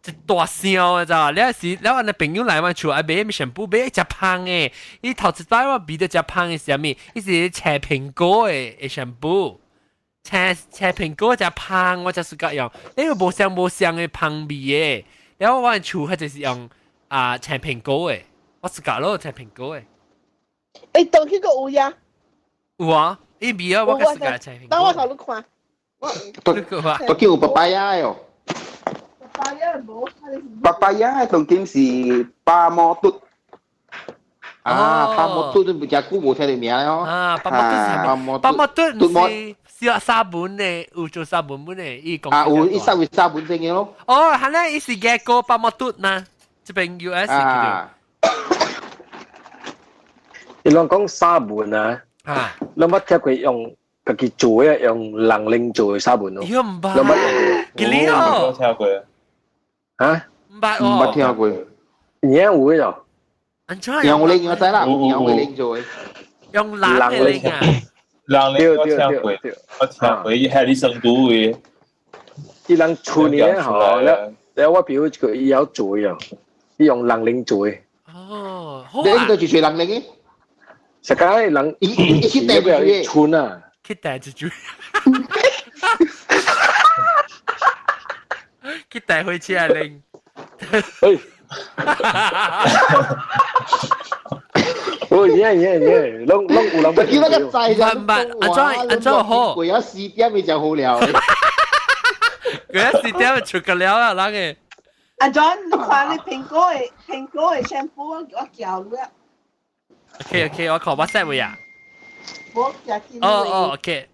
一大箱的，知道？了時，了阮的朋友來阮厝，愛買啥物 shampoo，買一隻香的。伊頭一擺我聞著隻香的是啥物？伊是青蘋果的 shampoo，青青蘋果隻香，我才 suka 用。你個無相無相的香味的。了我阮厝彼就是用啊青蘋果的，我 suka 咯青蘋果的。欸，當去個有呀？有啊，伊味啊，我較 suka 青蘋果。等我頭你看。我。都叫有 papaya 喲。 Papaya 無。 Papaya 當今是巴摩嘟。啊，巴摩嘟都唔食久無聽到名咯。啊，巴摩嘟是啥物？巴摩嘟是小沙本的，有做沙本本的，伊講。啊，有伊稍微沙本正的咯。哦，係咧，伊是嘅個巴摩嘟呐，這邊 US 啊。伊攏講沙本啊，啊，攏捌聽過用家己做的，用人靈做的沙本咯。伊毋捌。攏捌用過。幾年哦？聽過。啊？毋捌毋捌聽過。而家有的咯。用靈我知啦，用靈做的。用人的靈啊？人靈我聽過，我聽過，伊係你成都的。伊人厝呢吼，了了我表一個伊曉做啊，伊用人靈做的。哦，你呢個就做人靈的。實在人伊伊去帶一村啊，去帶一句，去帶回去啊靈。哎，哦，耶耶耶，攏攏有人叫那個仔唔捌，阿莊阿莊好，過咗4點咪就好了。過咗4點就出個了啊，人個。阿莊，你看你蘋果的 shampoo 我叫了。 OK OK，我靠 WhatsApp 位啊。我叫見。哦哦，OK。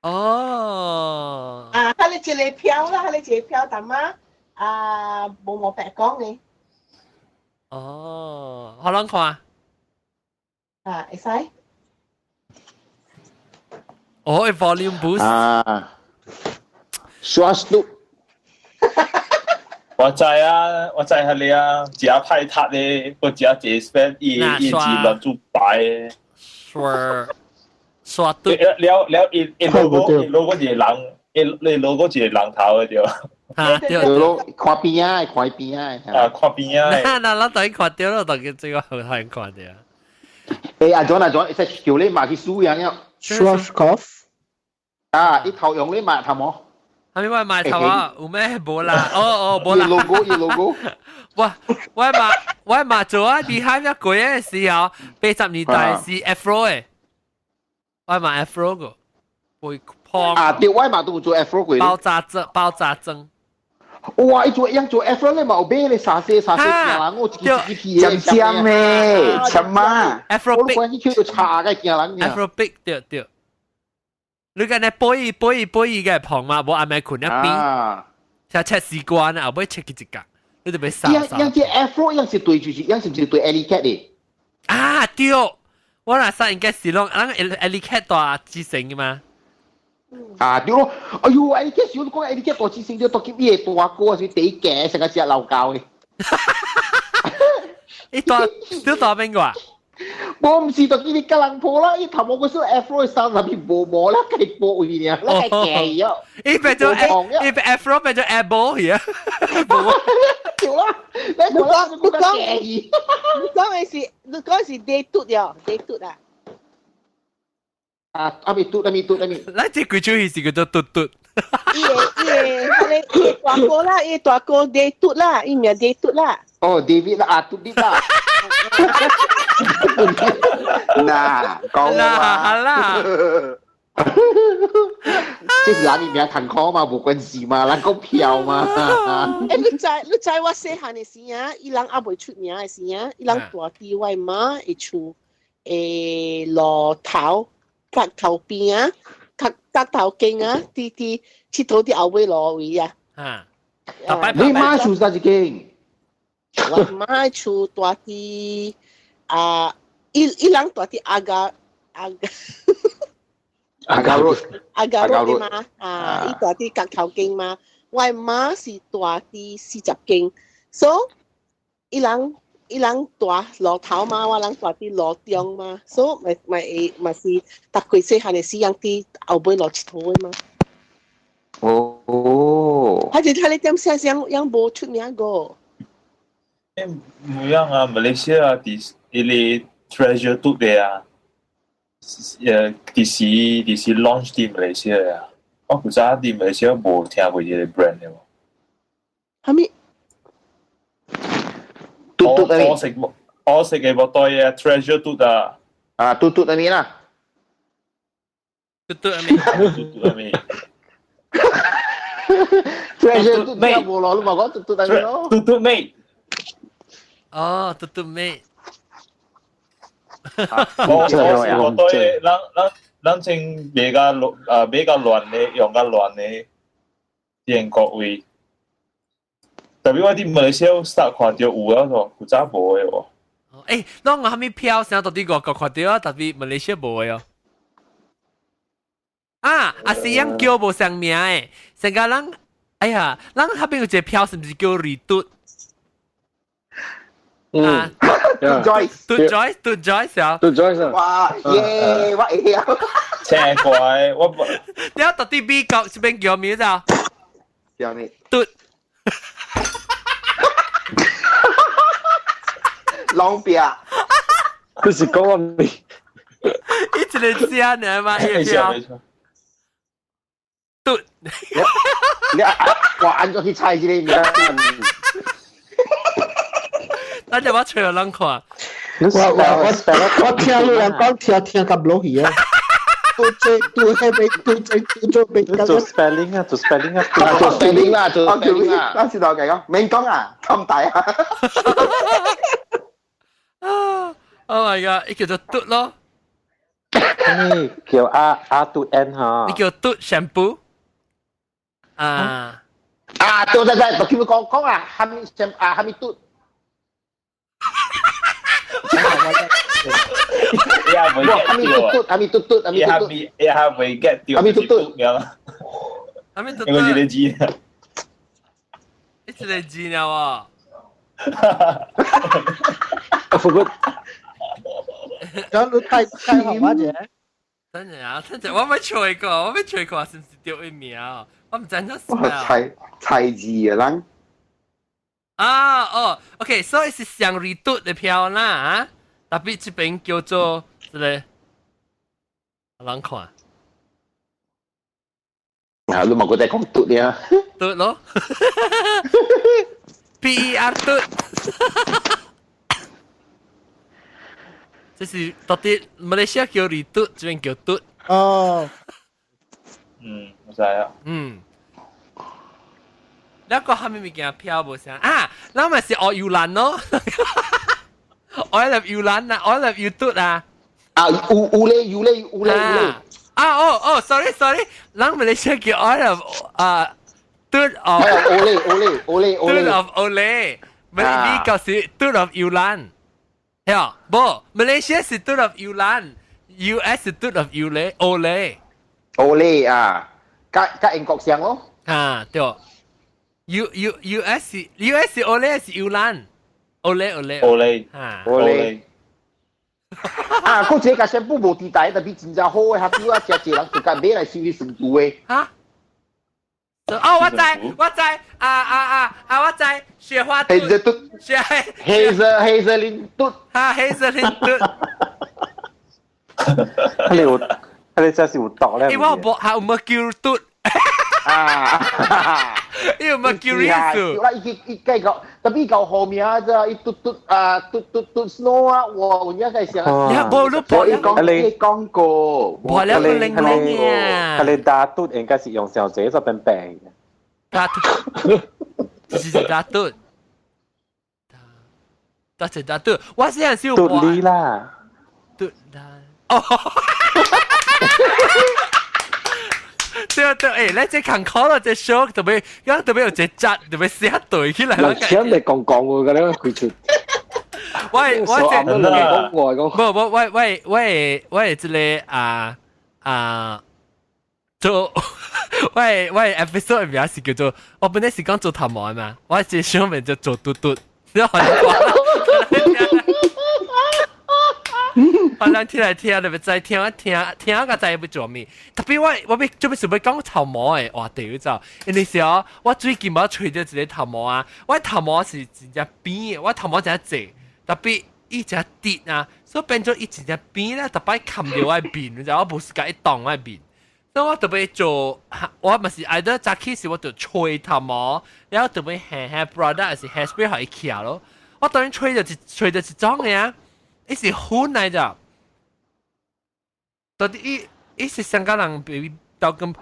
哦。啊，佢哋一個票啦，佢哋一個票，但嘛啊，無毛白講嘅。哦，好難看。啊，會使。哦，volume boost。啊。刷數。我知啊，我知係你啊，食派塔咧，或食一個 spend 伊伊是亂煮白的。刷刷對。了了，伊伊 logo 伊 logo 一個人，伊伊 logo 一個人頭的對。啊對。咯，看邊啊，看邊啊。啊，看邊啊。那那咱等看到咯，當佢這個好睇看到。欸，阿 John 阿 John，會使叫你嘛去輸樣了。 Schwarzkopf。啊，伊頭用你嘛頭毛。係咪我買頭啊？有咩無啦？哦哦，無啦。 logo，伊 logo。我嘛做啊！厲害一個月的時候，80年代是 Afro 的，我嘛 Afro 個，會胖。啊，對，我嘛都有做 Afro 過。爆炸針，爆炸針。哇！伊做樣做 Afro 咧嘛，有買咧沙些沙些驚人，我一支一支去尖尖的，尖啊！Afro 我關去叫查個驚人。 Afro big 對對。你講你背背背嘅胖嘛，無暗暝睏一邊，就切絲瓜啊，後尾切佢一格，你就被殺。樣樣這 Afro 樣是對就是，樣是唔是對 Alley Cat 的？啊對，我那時應該是攏，咱 Alley Cat 大之成嘅嘛。啊，對咯，哎呦，哎，這時候講哎，你這大智星就當佢伊個大哥是第一個，成個只老高嘅。伊大你大邊個啊？我唔是當佢啲吉隆坡啦，伊頭毛個數 Afro 三十邊無毛啦，計波位呢，啦計計咗。伊變做伊變 Afro 變做 Apple 去啊！對啦，你講你講你講嘅是你講是 day 嘟了，day 嘟啊。啊，阿咪嘟，阿咪嘟，阿咪。咱這幾種是叫做嘟嘟。伊個伊個，伊個大哥啦，伊個大哥 day 嘟啦，伊名 day 嘟啦。哦，David 啦，啊，嘟啲啦。嗱，講啦啦，這是咱啲名坎坷嘛，無關係嘛，咱講票嘛。欸，你知你知我細漢的時啊，伊人猶未出名的時啊，伊人住佇我媽的厝的路頭，角頭邊啊，角角頭間啊，佇佇𨑨迌佇後尾路位啊。啊，你媽厝佗一間？我媽厝住佇啊，伊伊人住佇阿加阿加。阿加路，阿加路嘛，啊，伊住佇角頭間嘛，我媽是住佇40間，所以伊人伊人住路頭嘛，我人住佇路中嘛，所以咪咪會嘛是逐幾細漢的時人佇後尾路𨑨迌的嘛。哦。還是睇你點寫樣樣無出名個。誒，唔樣啊，馬來西亞佇伊個 Treasure 嘟的啊。誒，佇時佇時 launch 佇馬來西亞啊，我古早佇馬來西亞無聽過這個 brand 的喎。啥物？嘟嘟我食我食嘅無對啊，Treasure 嘟啊。啊，嘟嘟阿咪啦。嘟嘟阿咪，嘟嘟阿咪。 Treasure 嘟咩？無攞，你咪講嘟嘟阿咪咯。嘟嘟妹。哦，嘟嘟妹。我我是我對，咱咱咱先比較亂啊，比較亂的，用較亂的，英國位。特別我佇馬來西亞 start 看到有啊，喏，古早無的喎。欸，咱我啥物票啥到底外國看到啊？特別馬來西亞無的哦。啊，啊是樣叫無相名的，成個人，哎呀，咱那邊有一個票是毋是叫 Retut？嗯，Joyce，嘟 Joyce，嘟 Joyce 啊，嘟 Joyce 哇耶，我會曉。奇怪，我不。你到底美國這邊叫咩字？叫咩？嘟。浪壁。佢是講我咩？一直嚟知呢嘛，一票。嘟。你我按咗去猜這個名。咱就我吹個人看。我我我我聽你人講聽聽甲落去啊！拄這拄迄邊拄這拄做邊。做 spelling 啊，做 spelling 啊，做 spelling 啦，做 spelling 啦。當時就係講，免講啊，咁大啊！啊！Oh my god！伊叫做嘟咯。咩叫阿阿嘟 N 哈？你叫嘟 shampoo 啊？啊，對對對，我聽你講講啊，哈咪啊哈咪嘟。也未 get 到，阿咪嘟嘟，阿咪嘟嘟，也也未 get 到，阿咪嘟嘟，阿咪嘟嘟，應該是你知，你一個字了喎。我 forgot。咁你太太好玩者。等陣啊，等陣，我未吹過，我未吹過，是唔是掉一名？我唔知怎我猜猜字啊，人。啊哦，OK，所以是上瑞嘟的票啦啊，特別這邊叫做這個，人看。啊，你冇覺得講嘟咧？嘟咯，P E R 嘟，這是到底馬來西亞叫瑞嘟，這邊叫嘟。哦，嗯，我知啊。嗯。那個蝦米物件票無啥啊？咱咪是學遊覽咯，I love 遊覽啊，I love YouTube 啊。啊，有有咧有咧有咧有咧。啊哦哦，sorry sorry，咱馬來西亞叫 I love 啊，嘟 of 歐咧歐咧歐咧歐咧嘟 of 歐咧，美美國是嘟 of 遊覽，係啊，無馬來西亞是嘟 of 遊覽，US 是嘟 of 遊咧歐咧。Olay 啊，佮佮英國上咯。啊，對。U U U S U S Olay 是尤蘭，Olay Olay Olay 啊 Olay。啊，嗰一個shampoo 無佇台，特別真正好嘅，下邊我誠濟人就共買來收去順度的。哈？哦，我知，我知，啊啊啊啊，我知，雪花黑色嘟，雪黑色黑色林嘟，啊，黑色林嘟。佢有，佢哋真是有毒咧。因為我無還有冇叫嘟。啊！伊有 mercury 數。啦，伊伊計個，特別夠後面啊，這伊嘟嘟啊，嘟嘟嘟 snow 啊，哇！我而家係想，你無你我伊講伊講過，無了個零零啊。佢哋打嘟應該是用小姐這邊病。打嘟，就是打嘟，打一打嘟，我是陣時嘟你啦，嘟啦，哦。對對，欸，你這看考了這 show 特別，剛特別有這節，特別寫對起來。人聽你講講喎，咁樣開出。喂我這，我講，無無，我我我我這個啊啊做，我我 episode 名是叫做，我本來是講做頭毛嘛，我這上面就做嘟嘟，你好像我咱聽來聽，特別知聽聽聽個知要做咩？特別我我欲做欲想欲講頭毛的話題就，因為是哦，我最近無揣著一個頭毛啊，我頭毛是真正扁的，我頭毛真濟，特別伊真直啊，所以變做伊真正扁咧，逐擺冚著我面，你知我無時間伊擋我面，所以我特別做，我嘛是愛得早起時我就吹頭毛，然後特別下下 product 是 hairspray 予伊徛咯，我當然吹著一吹著一種的啊。伊是粉來咋？到底伊伊是香港人比豆根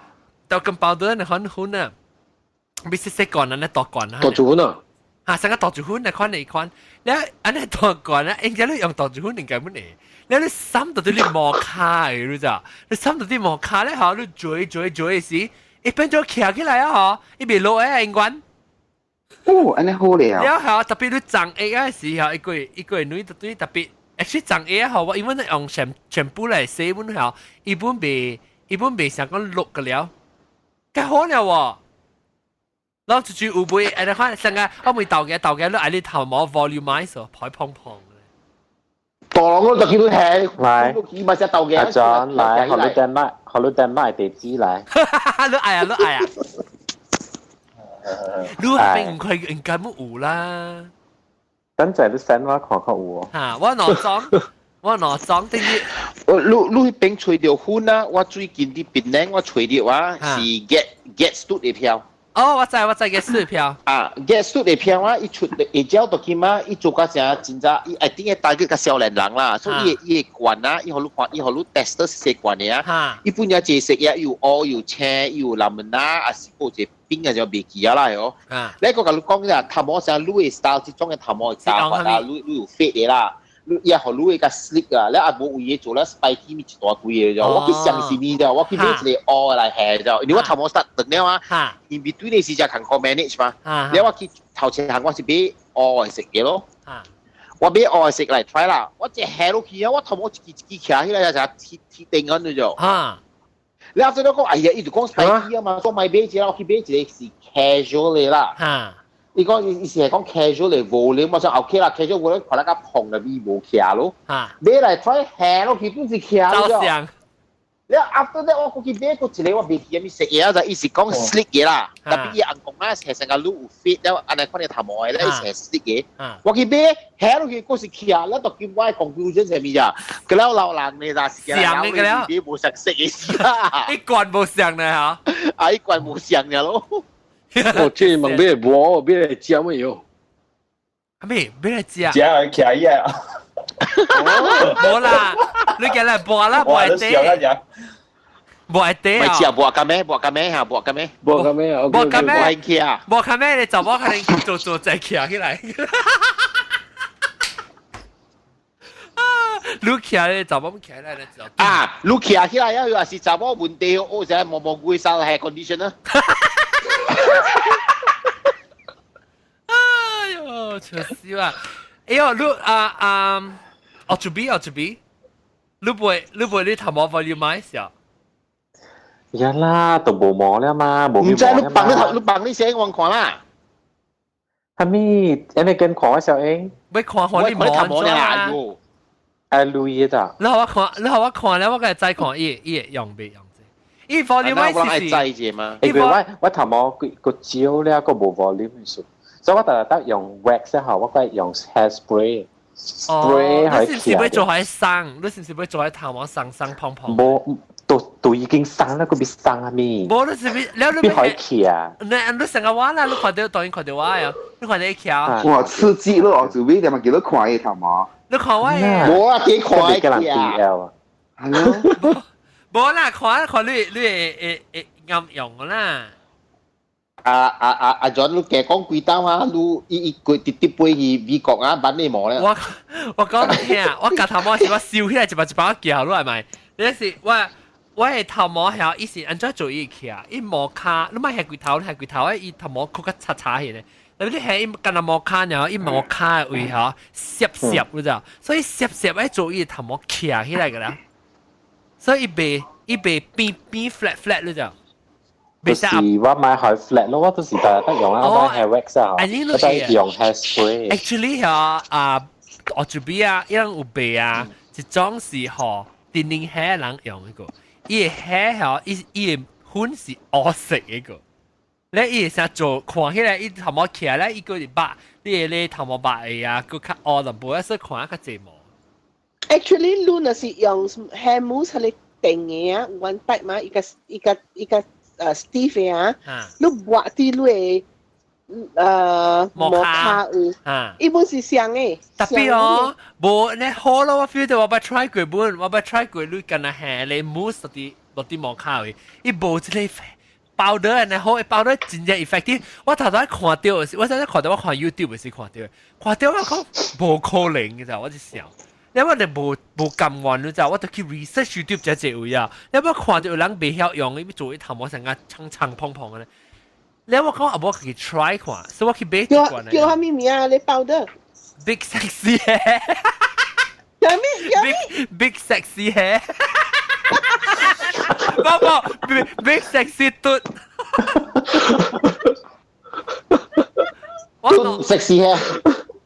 豆根包的那款粉啊，比細細罐啊，那大罐啊。大柱粉啊？啊，上個大柱粉那款那款，你按呢大罐啊，應該你用大柱粉應該本會。你你擳到底你摩卡的，你知？你擳到底摩卡咧，吼，你咀咀咀時，伊變做徛起來啊，吼，伊袂落的應該。哦，按呢好了。了後特別你長下個時候，一個一個女對特別。actually 長下吼，我因為用全全部來洗本吼，伊本袂伊本袂想講落個了，較好了喎。然後就就有買，哎，你看上個我咪豆嘅豆嘅，你愛你頭毛 volumize 排胖胖。大龍我就見到係，來，咪只豆嘅。阿 John 來，學你丹麥，學你丹麥地址來。你愛啊，你愛啊。你並唔係應該冇有啦。等陣你 send 我看看有哦。嚇！我攞裝，我攞裝啲。我你你彼邊揣著粉啊！我最近佇檳城我揣著啊，是 get get studio 的票。哦，我知我知 get studio 票。啊，get studio 的票啊，伊出下晝就起碼伊做甲誠真正，伊一定會帶去較少年人啦，所以伊伊會懸啊，伊予你看，伊予你 test 細懸的啊。伊本來一個色啊，有烏有青，有藍紋啊，還是閣一個冰啊，就袂記啊啦喲。你個共你講啦，頭毛像你的 style 這種的頭毛會加法啊，你你有 fade 的啦，你也予你會較 slick 啊，你也無為的做了 spiky 一大堆的就，我去相信你就，我去買一個烏來下就，因為我頭毛煞長了啊，in between 的時陣艱苦 manage 嘛，了我去頭前行我是買烏的色的咯，我買烏的色來 try 啦，我一下落去啊，我頭毛一支一支徛起來就鐵鐵定緊就。你後仔講，哎呀，伊就講 spiky 啊嘛，說買買一個，我去買一個是 casual 的啦。伊講伊伊是係講 casual 的 volume，我講 OK 啦，casual volume 看來較蓬的伊無徛咯。買來 try 下落去，本是徛咗。了 after that 我過去買過一個，我袂記啥物色嘅，就伊是講 slick 的啦。特別伊紅講啊，係成個滷有 fit 了，按呢款的頭毛的咧，伊是 slick 的。我去買下落去，閣是徛，了就叫我的 conclusion 是啥物咋？佢了老人呢，就是像的了，買無相色的事啦。一罐無相呢嚇？啊，一罐無相了咯。我這問買無，買來食咩喲？啊咩？買來食？食來徛伊啊！無啦，你叫來播啦，播底。播底啊！咪食播個咩？播個咩嚇？播個咩？播個咩啊？播個咩？播個咩？你查某可能做做再徛起來。你徛咧，查某徛起來咧就。啊，你徛起來啊，又是查某問題，我就毛毛龜衫 hair conditioner。哎呦，笑死我！哎呦，你啊啊，哦，準備哦，準備，你袂你袂你頭毛 volumize 啊？呀啦，都無毛了嘛，無唔知你放你頭，你放你寫我看啦。係咪？你跟看我小英？要看看你毛啦？愛留意的。你予我看，你予我看咧，我個再看伊伊會用袂用？伊 volume 我愛知者嘛？因為我頭毛個少了個無 volume 數，所以我特特用 wax 後，我個用 hair spray。spray 你是唔是要做喺生？你是唔是要做喺頭毛生生蓬蓬？無，都已經生啦，個別生啊咪。無，你是咪？你你可以騎啊？你你成個話啦，你看到當然看到我啊，你看到伊騎啊？哇，刺激咯！我做咩點解叫你看伊頭毛？你看我啊？無啊，幾看伊啊？係咯。無啦，看看你你會會會啱用啦。啊啊啊阿 John，你加講幾單啊？你伊伊佢直接飛去美國啊，板你毛咧。我我講你聽，我夾頭毛是我燒起來一把一把夾落來咪。你是我我的頭毛曉，伊是按怎做伊起啊？伊毛卡，你莫下規頭，你下規頭啊！伊頭毛曲較擦擦起咧。特別你下伊干那毛卡爾，伊毛卡的位吼，濕濕，你知道？所以濕濕愛做伊頭毛徛起來個啦。所以伊袂伊袂變變 flat flat，你知道？就是我買開 flat 咯，我都是得得用啊，我買 hair wax 啊，我都用 hair spray。 Actually 嚇啊，我這邊啊，伊人有賣啊，一種是吼電鈴鞋人用一個，伊個鞋吼，伊伊個粉是烏色一個。你伊會啥做？看起來伊頭毛起來，伊個是白，你個咧頭毛白的啊，閣較烏淡薄，所以看較濟毛。 Actually，你若是用 hair mousse 係你定的啊，one type 嘛，一個一個一個stiff 的啊，你抹佇你的毛卡有，伊本是雙的。特別哦，無你好咯，我 feel 到我捌 try 過本，我捌 try 過你干焦下咧 mousse 落佇落佇毛卡位，伊無這個包得安尼好，包得真正 effective。我頭頭看到時，我真正看到我看 YouTube 時看到，看到我講無可能嘅咋，我就想。你我就無無甘願你知，我就去 research YouTube 這這位啊。你我看到有人袂曉用，伊做伊頭毛成個長長蓬蓬的咧。你我講啊，我去 try 看，所以我去買一罐。叫叫啥物名啊？你包得 Big sexy hair。叫咩？叫咩？Big sexy hair。不不，big big sexy 嘟。我 sexy hair。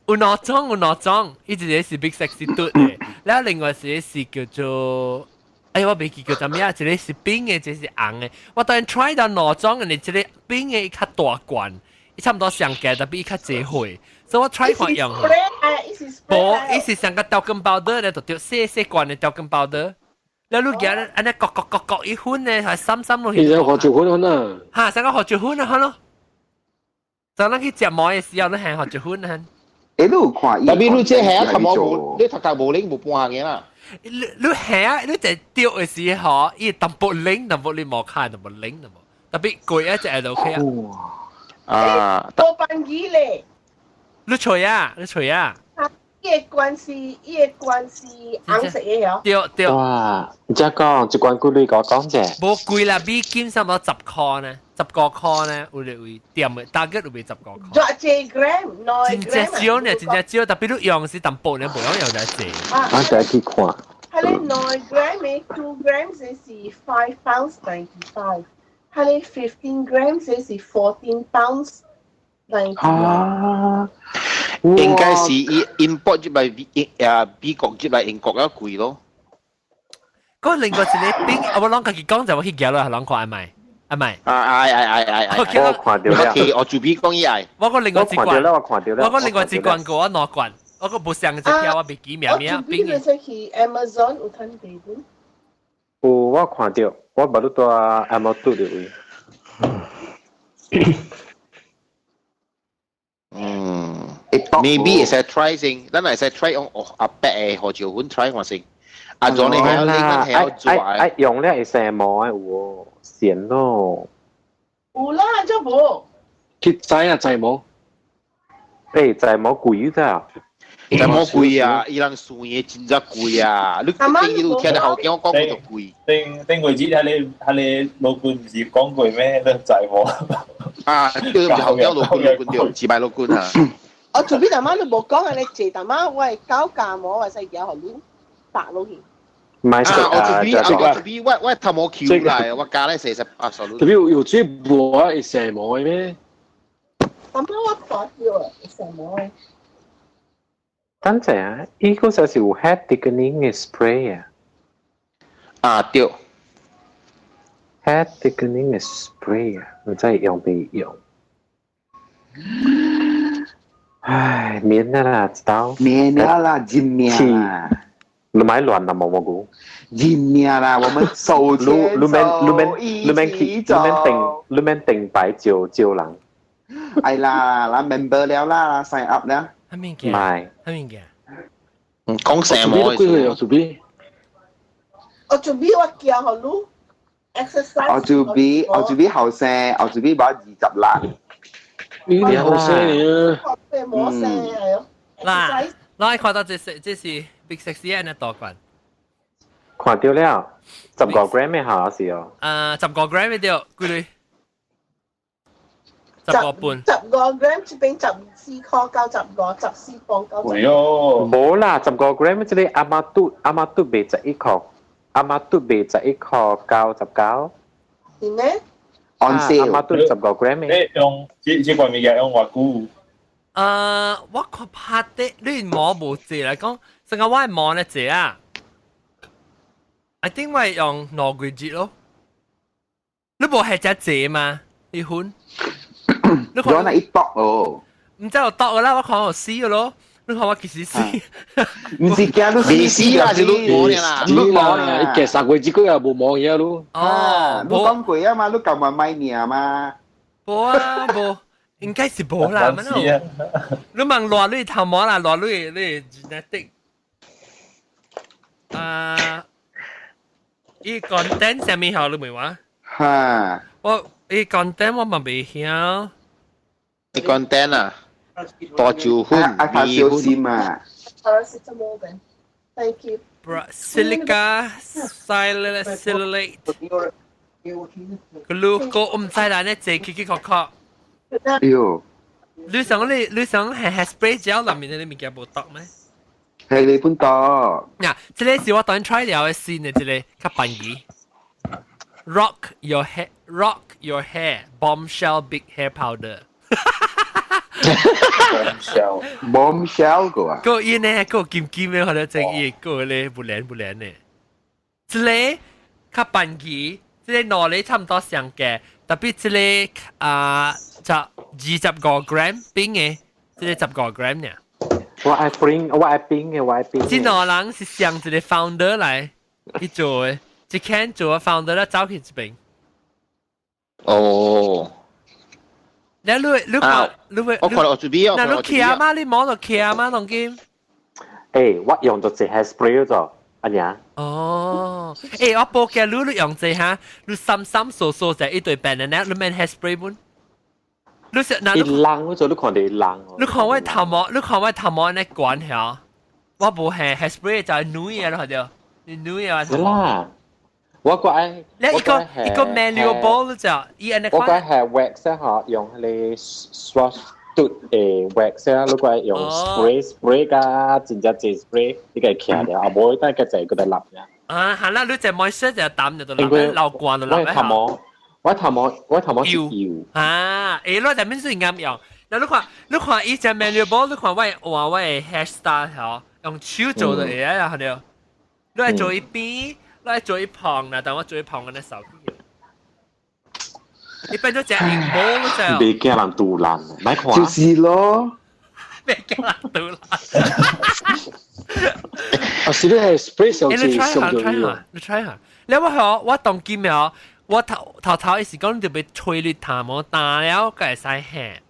有兩種，有兩種，伊一個是 big sexy 嘟的，然後另外一個是叫做，哎，我袂記叫啥物啊，一個是冰的，一個是紅的。我當然 try 到兩種，因為一個冰的伊較大罐，伊差不多上價，但比伊較濟貨，所以我 try 看用。無，伊是上個talcum powder 咧，就著細細罐的talcum powder。แล้ว你見按呢割割割割一粉咧，還滲滲落去。伊個胡椒粉粉啊！嚇，上個胡椒粉啊，好咯。就咱去食糜的時候，你係胡椒粉啊。欸，你有看？特別你這係啊，頭毛無，你頭殼無靈無半項嘅啦。你你係啊，你在釣的時候，伊淡薄靈，淡薄你無看，淡薄靈，淡薄。特別貴一隻就 OK 啊。啊，多半機咧。你吹啊，你吹啊。伊個關是，伊個關是紅色的哦。對對。哇！你這講，這關顧你講講者。無貴啦，美金差不多10塊呢，10個塊呢，有咧位店的大概有賣10個塊。幾 gram，兩真正少呢，真正少，特別你用是淡薄呢，無用用得濟。我就去看。係你9 gram 的，2 grams 是 £5.95，係你 15 grams 是 £14.90。啊！應該是伊 import 入來啊美國入來英國較貴咯。嗰另外一個冰，我攏家己講就我去寄落，攏看愛買，愛買。啊愛愛愛愛愛。我看到啦。我主美講伊愛。我個另外一罐，我看到啦，我個另外一罐過我兩罐，我個無上一條我袂記名名。我主美就是去 Amazon 有趁地本。有我看到，我捌你蹛 Amazon 的位。嗯，maybe 會使 try 先，咱會使 try 用哦阿伯的胡椒粉 try 看先。啊，做你還要你還要做啊？愛用了會生毛的有哦，鹹咯。有啦，這無。去知啊，知無？欸，知毛貴咋？知毛貴啊！伊人算的真正貴啊！你頂一路聽到後鏡我講過就貴。頂頂月節喺你喺你老官唔是講過咩？你知無？啊，對，後鏡老官老官對，自敗老官啊！我做邊大媽你無講啊！你借大媽，我係搞價毛，或者嘢學你打落去。唔係啊！我這邊啊，我這邊我頭毛翹嚟，我加咧48數。特別有水無啊，會生毛的咩？咁我看到會生毛的。等陣啊，依個就是有 hair thickening 嘅 spray 啊。啊對，hair thickening 嘅 spray 啊，唔知用未用？唉，免啦，知道。免啦，真命啦。你買亂啦，冇冇估？真命啦，我們手牽手一起走。你免定擺招招人。哎啦，咱 member 了啦，sign up 了。係咪嘅？唔係。係咪嘅？嗯，講成冇。幾個有準備？我準備我叫好你 exercise。我準備，我準備後生，我準備把26。你啲後生嚟啊！冇聲係咯。嗱，我看到這是這是 Big Sexy 嘅多罐。看到了，15 gram 嘅下是哦。啊，15 gram 嘅對，幾鐳？15個半。15 gram 這邊14塊95，14磅95。哎喲，冇啦，15 gram 這個阿媽嘟阿媽嘟賣11塊，阿媽嘟賣11塊99。是咩？ On sale。阿媽嘟15 gram 嘅。你用這這罐物件用偌久？我看拍的你毛無濟來講，成個我的毛咧濟啊。I think 我用2個月咯。你無係只濟嗎？你款？你看那一剁哦。唔知有剁噶啦，我看有死個咯。你看我幾時死？唔是驚你未死啦，是你毛啦，你毛啦，一3個月一個月無毛嘢咯。哦，你講過啊嘛，你舊日買年嘛。無啊，無，應該是無啦。你問偌你頭毛啦，偌你你 genetic。啊，伊 content 啥物好你問我？哈。我伊 content 我嘛未曉。伊 content 啊？大酒粉、米粉嘛。 Paracetamol then. Thank you. Silica salicylate gluco 唔知啦，呢這起起殼殼。哎呦！你想你你想係 hairspray 膠裏面的物件無毒咩？係你本毒。嗱，這個是我當 try 了的新的這個較便宜。Rock your hair, rock your hair, bombshell big hair powder。 bombshell bombshell 個啊？個伊呢個金金的，或者正伊個咧不靚不靚的。這個較便宜，這個兩個差唔多相價，特別這個啊就25 gram 冰的，這個15 gram 呢。我愛冰，我愛冰的，我愛冰。這兩人是上一個 founder 來去做的，一間做 founder 咧走去這邊。哦。你你你看，你會我看我準備那你騎嗎？你摸到騎嗎？當今？誒，我用咗隻 hairspray 咗，阿娘。哦，誒，我報嘅你你用這哈，你深深鎖鎖在一堆 banana，你免 hairspray 本。你是那？一冷我做你看到一冷。你看我頭毛，你看我頭毛呢管下，我無係 hairspray 就係女嘅咯，係對，你女嘅。是啦。我個愛，你一個一個 malleable 就，伊按呢我個係 wax 啊，嗬，用你刷嘟誒 wax 啊，你個用 spray spray 噶，真正濟 spray，你個徛了，啊無等個濟個得立呀。啊，係啦，你隻 moisture 就淡就得立，流慣就立。我頭毛，我頭毛，我頭毛是油。啊，誒，你就免算啱用。嗱，你看，你看伊隻 malleable，你看我換我的 hairstyle 嗬，用手做就會啊，係對。你來做一邊。我做一旁啦，但我做一旁我咧手機。你變咗隻熒幕就。別驚人杜爛，咪看。就是咯。別驚人杜爛。啊，是你係 spray 上你 try 下，try 下，下，你 try 下。你我學我當今了，我頭頭頭一時講就被吹你頭毛打了，佢會使嚇。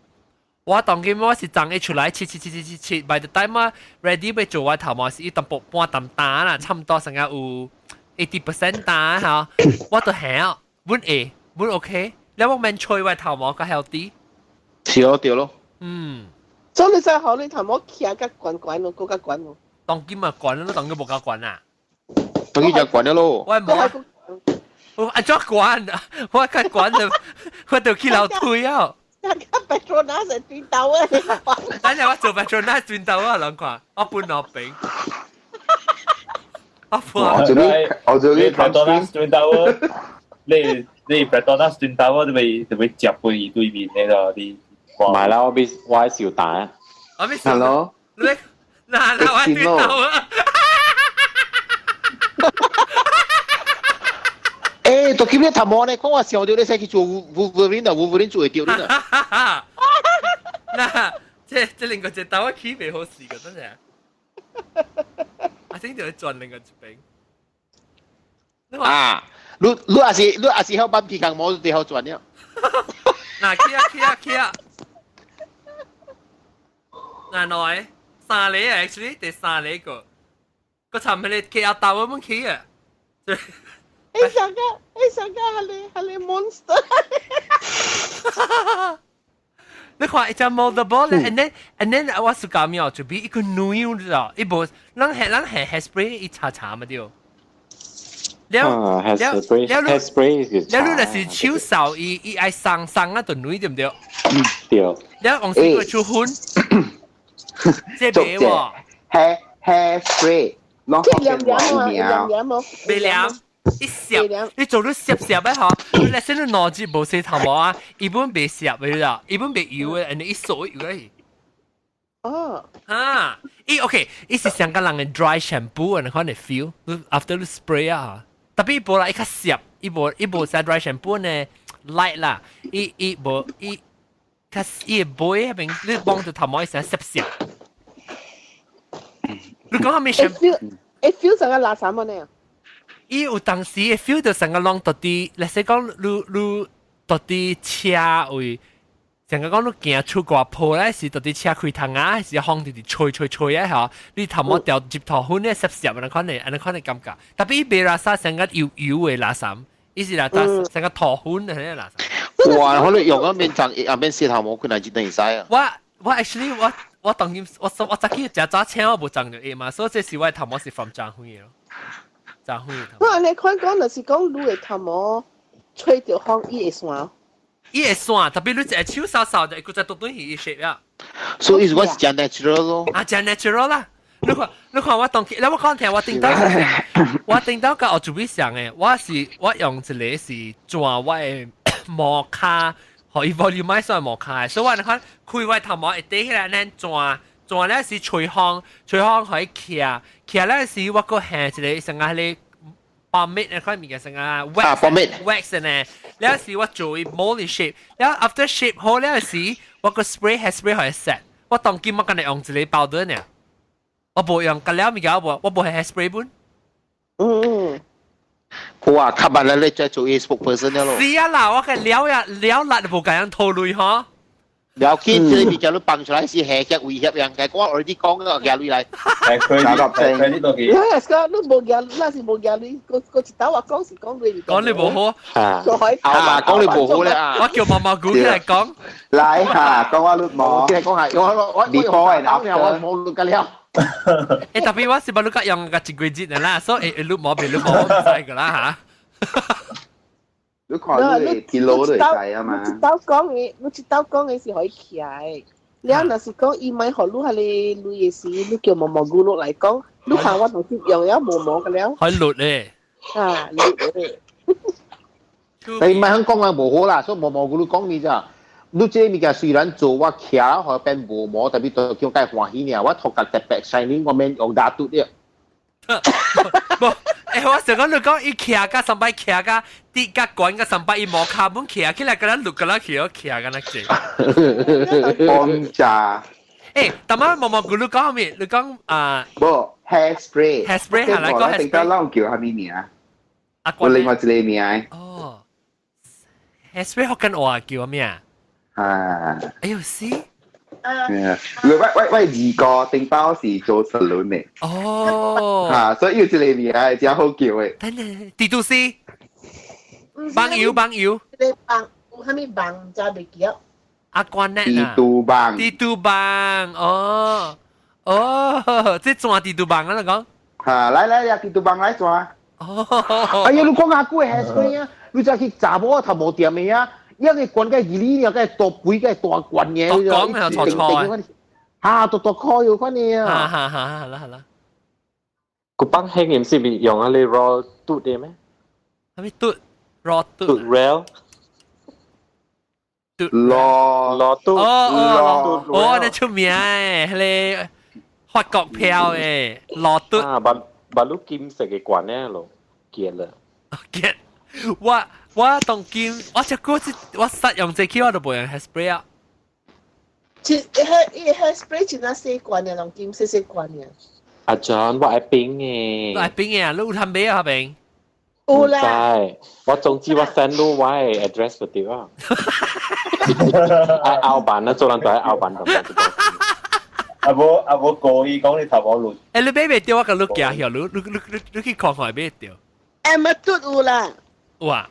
我當今我是長一出來，切切切切切切，by the time 我 ready 要做我頭毛是一淡薄半淡打啦，差唔多成個有80% 打嚇，我都嚇，本會本 OK，你我免吹我頭毛較 healthy。是咯，對咯。嗯。所以你使好你頭毛徛較懸懸咯，閣較懸咯。當今嘛懸咯，當今無較懸啊。當今就懸咗咯。我無。我按怎懸啊？我較懸就我就去樓梯啊。大家 Petronas 係轉豆啊！等陣我做 Petronas 轉豆啊，兩個，我搬落餅。我做啲我做啲 Petronas Twin Tower，你 Petronas Twin Tower 就會接背對面呢度啲。唔係啦，我俾我喺小打。我俾 Hello。你嗱嗱我 Twin Tower。欸，都今日頭毛呢？講我想到你使去做 Wolverine 啊，Wolverine 做會掉你啊。嗱，這另個隻豆我起袂好勢個，真係。阿星就會轉另個一邊。啊，你也是曉扳皮工毛，就曉轉了。嗱，起啊起啊起啊！嗱，來三個啊，actually 第三個，個尋日你企阿豆咁樣起啊。你上個係你 monster。你看一隻 moldable 咧，and then 我是講咩？就比一個女你知道，一部咱係 hairspray 一查查嘛對。了了了 hairspray 了，你若是手掃伊伊愛送送啊，就女對唔對？對。了往時個出粉，這袂喎。 Hairspray，這涼涼啊，涼涼哦。袂涼。一攝，你做到攝攝的吼，你來先你腦子無洗頭毛啊，伊本袂攝的啦，伊本袂油的，安尼一掃油的。哦。啊，伊 OK，伊是上個人的 dry shampoo，你看你 feel，你 after 你 spray 啊，特別伊無啦，伊較攝，伊無使 dry shampoo 呢 light 啦，伊伊無伊較伊會尾彼邊，你幫到頭毛伊成攝攝。你講下咩 shampoo？會 feel 成個垃圾麼呢？伊有當時會 feel 到成個攏到底，例如講你到底車位，成個講你行出外鋪咧，是到底車開窗啊，是風直直吹吹吹啊吼，你頭毛掉入頭粉咧濕濕，按呢款的感覺。特別伊袂垃圾成個油油的垃圾，伊是垃圾成個塗粉的那個垃圾。哇！可能用個面層，下面洗頭毛，佢乃一定會使啊。我 actually 我當今我早起食早餐我無裝著伊嘛，所以這是我的頭毛是 from 張輝咯。我按呢款講，就是講你的頭毛吹著風，伊會散。伊會散，特別你一個手掃掃就會閣再倒轉去伊 shape 啊。所以我是真 natural 咯。啊，真 natural 啦！你看我當，你我講聽，我頂到佮學做咩上的，我是我用一個是轉我的毛卡，予伊 volumize 算毛卡的，所以我你看開我頭毛會底起來，咱轉轉咧是吹風，吹風予伊徛，徛咧是我閣下一個成個彼個 pomade 那款物件，成個 wax wax 呢，了是我做伊 mold shape，了 after shape 好了時，我閣 spray hairspray 予伊 set，我當今我干焦用一個包的呢，我無用，個了物件我無，我無係 hairspray 本。哇，較慢啦，你再做 spokesperson 了咯。是啊啦，我個了呀了辣無共人拖累吼。了解，這個物件你放出來是嚇嚇威脅人嘅，我兒子講個舉例來。係呢度你係你無舉，那是無舉例，個一道話講是講你。講你無好。啊，講你無好咧啊！我叫毛毛菇起來講。來哈，講我律毛。起來講下，我 before and after，我冇錄緊了。欸，特別我是把你用個一個月啦，所以會錄毛袂錄毛，我唔知噶啦嚇。你看你鐵路都會知啊嘛。你一道講的，你一道講的是可以徛的。了若是講伊莫予你彼個鐳的時，你叫毛毛菇落來講，你看我頭先用了毛毛個了。可以錄咧。啊，錄咧。你唔係肯講人無好啦，所以毛毛菇你講你咋？你這個物件雖然做我徛，予變無毛，特別都叫佢歡喜爾，我頭殼特別 shining，我免用打嘟了。無，欸，我想講你講伊徛甲三擺徛甲跌甲懸甲三擺，伊毛卡本徛起來，敢若錄敢若去，徛敢若濟。放假。欸，頭仔毛毛菇你講啥物？你講啊？無 hairspray。 hairspray 係來講 hairspray。頂到叫啥物名？啊，我另外一個名。哦，hairspray 福建話叫咩啊？啊！哎呦，是。喂喂喂，二哥頂包是做 salon 的。哦。嚇，所以有一個名係真好叫的。等等，地圖師。幫油幫油。你幫有啥物幫？唔知袂記。阿關呢？地圖幫。地圖幫，哦哦，這轉地圖幫啊，你講。嚇，來來來，地圖幫來轉。哦。哎呀，你講阿久的 hairspray 啊，你知去查某頭毛店的啊？一個關個二厘，個大肥個大罐嘅，講係錯錯啊！嚇，大大塊有款嘅啊！哈哈哈，好啦好啦。個幫興唔是用啊你 raw 嘟嘅咩？係咪嘟 raw 嘟嘟 rail 嘟 raw raw 嘟哦哦哦，你出名誒，迄個法國票誒，羅嘟啊，把把你金色嘅罐咧咯，結啦。結我當今我隻歌我實用這起我都無用 hairspray 啊。其實伊 hairspray 真係細罐嘅，當今細細罐嘅。阿 John，我愛冰嘅。愛冰嘅啊，你有通買啊，冰？有啦。我總之我 send 你我嘅 address 就對啊。愛後辦啊，做人就愛後辦咁。阿無阿無故意講你頭毛亂。欸，你買袂著，我共你寄去，你去看看買著。欸，乜都有啦。有啊。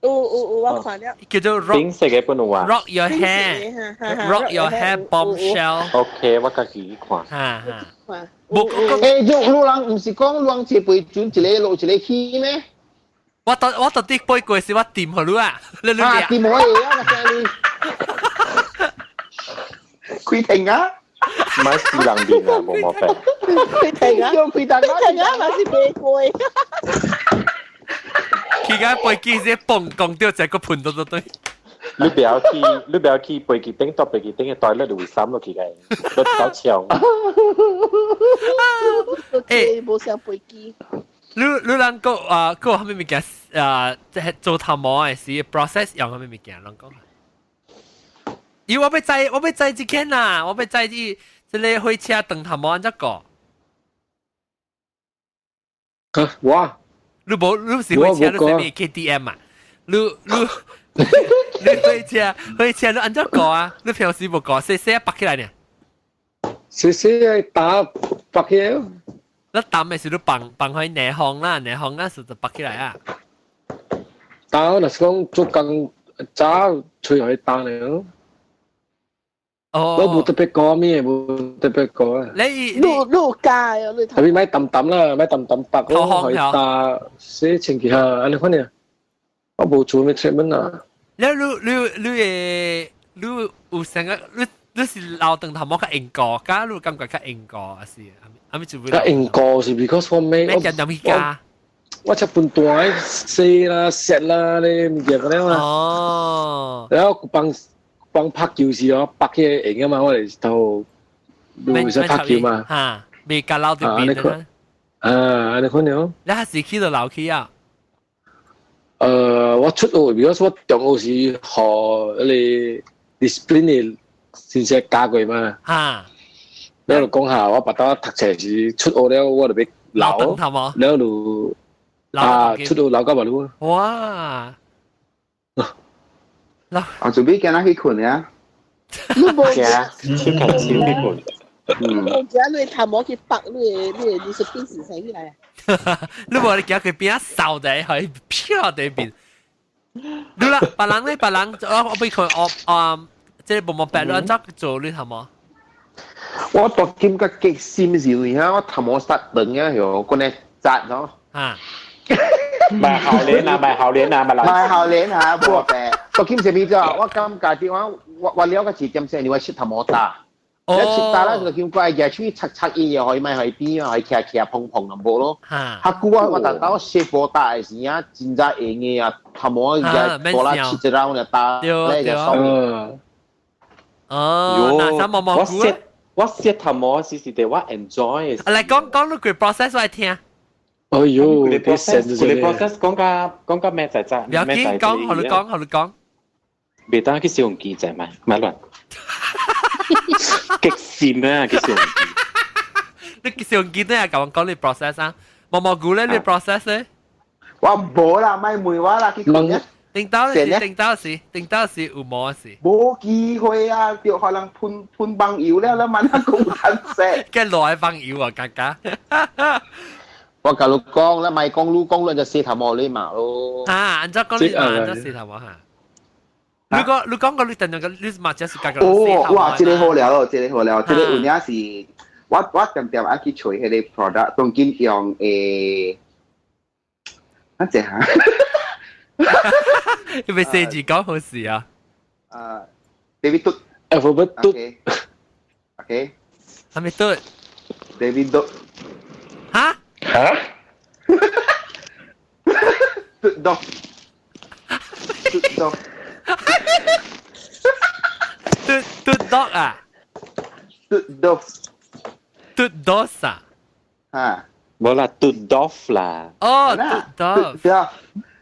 有有有，我看了。叫做 rock 冰色嘅本有啊。 Rock your hair，rock your hair bombshell。 OK，我家己去看。哈哈。無欸，你人毋是講你人這杯準一个落一个起咩？我到底背過時，我掂予你啊！你你啊，掂我嘢啊！我聽你。開庭啊！唔係私人店啊，無毛病。開庭啊！開庭啊！開庭啊！嘛是背過。佢間飛機是蹦講掉一個盤都都對。你不要去，你不要去飛機頂到飛機頂嘅袋咧就會衫落去嘅，都夠長。欸，無上飛機。你人個啊個啥物物件啊？即係做頭毛嘅時 process 用啥物物件？人講。咦，我欲知，我欲知這間啊，我欲知這這个火車長頭毛按怎過？嚇我？你無你是火車，你啥物 KTM 啊？你火車你按怎過啊？你平時無過，細細拔起來呢？細細打拔起來。你抌的是你放放喺內行啦，內行啊是就拔起來啊。打若是講做工早吹去打了。哦。我無特別講咩，無特別講啊。你你你教你。特別買淡淡啦，買淡淡白咯，去打洗清氣下，按呢款爾。我無做咩 treatment 啊。你你你會你有成個你你是留長頭毛較硬過，敢你感覺較硬過，還是還咪就會？較硬過是 because 我咩？咩人入去加？我才分段洗啦、洗啦，咧物件了嘛。哦。然後幫幫拍球時哦，拍起來用啊嘛，我哋頭會使拍球嘛。嚇，未夾留佇邊啊？啊，按呢款了。你還是去到留去啊？我出學，because 我中學時學迄個 discipline 的先生教過嘛。嚇。了就講下，我別兜讀冊時出學了，我就欲留。了就啊，出學留到馬路。哇！啊，準備今仔去睏啊？你無行，手牽手去睏。嗯。無行，你頭毛去拔，你是變成啥起來？你無你行佢邊仔掃地，去飄地邊。你啦，別人咧，別人我俾佢我啊，這個無毛白，你按怎做你頭毛？我大金個激心時，嚇我頭毛殺長啊，喲，嗰呢紮喏。啊。賣後年啊，賣後年啊，賣賣後年啊，無白。大金是咩啫？我感覺啲我了解一點先，你我切頭毛打。一切打啦，就叫怪嘅，出去擦擦伊又可以咪去邊啊，可以徛徛碰碰咁無咯。哈久我特到切波打嘅時啊，真正硬嘅啊，頭毛嘅拖啦切一round 就打，咧就爽。哦，那啥毛毛我切我切頭毛是是得我 enjoy。來講講你個 process 我來聽。哎喲，你 process 你 process 講甲講甲咩仔仔？唔要緊，講，予你講，予你講。袂當去試用機仔嘛，咪亂。激閃啊！去試用機。你試用機都係共我講你 process 啊？毛毛菇咧，你 process 咧？我無啦，咪問我啦，去講。頂到是頂到是頂到是有毛是。無機會啊！著予人噴噴幫油了，咱慢仔講難說。嘅來放油啊，嘎嘎。我共你講啦，咪講你講你就洗頭毛你嘛咯。啊，按怎講你嘛，按怎洗頭毛哈？你講你講個你等陣個你嘛就是家個。哦，哇，這個好了咯，這個好了，這個有影是，我定定愛去揣彼個 product，當今用誒，啊這下。你咪四字講好事啊？啊，David 嘟，alphabet 嘟，OK，係咪嘟？David 嘟，嚇？嚇？嘟多，嘟多，嘟嘟多啊？嘟多，嘟多啊？嚇？無啦，嘟多啦。哦，嘟多。對啊，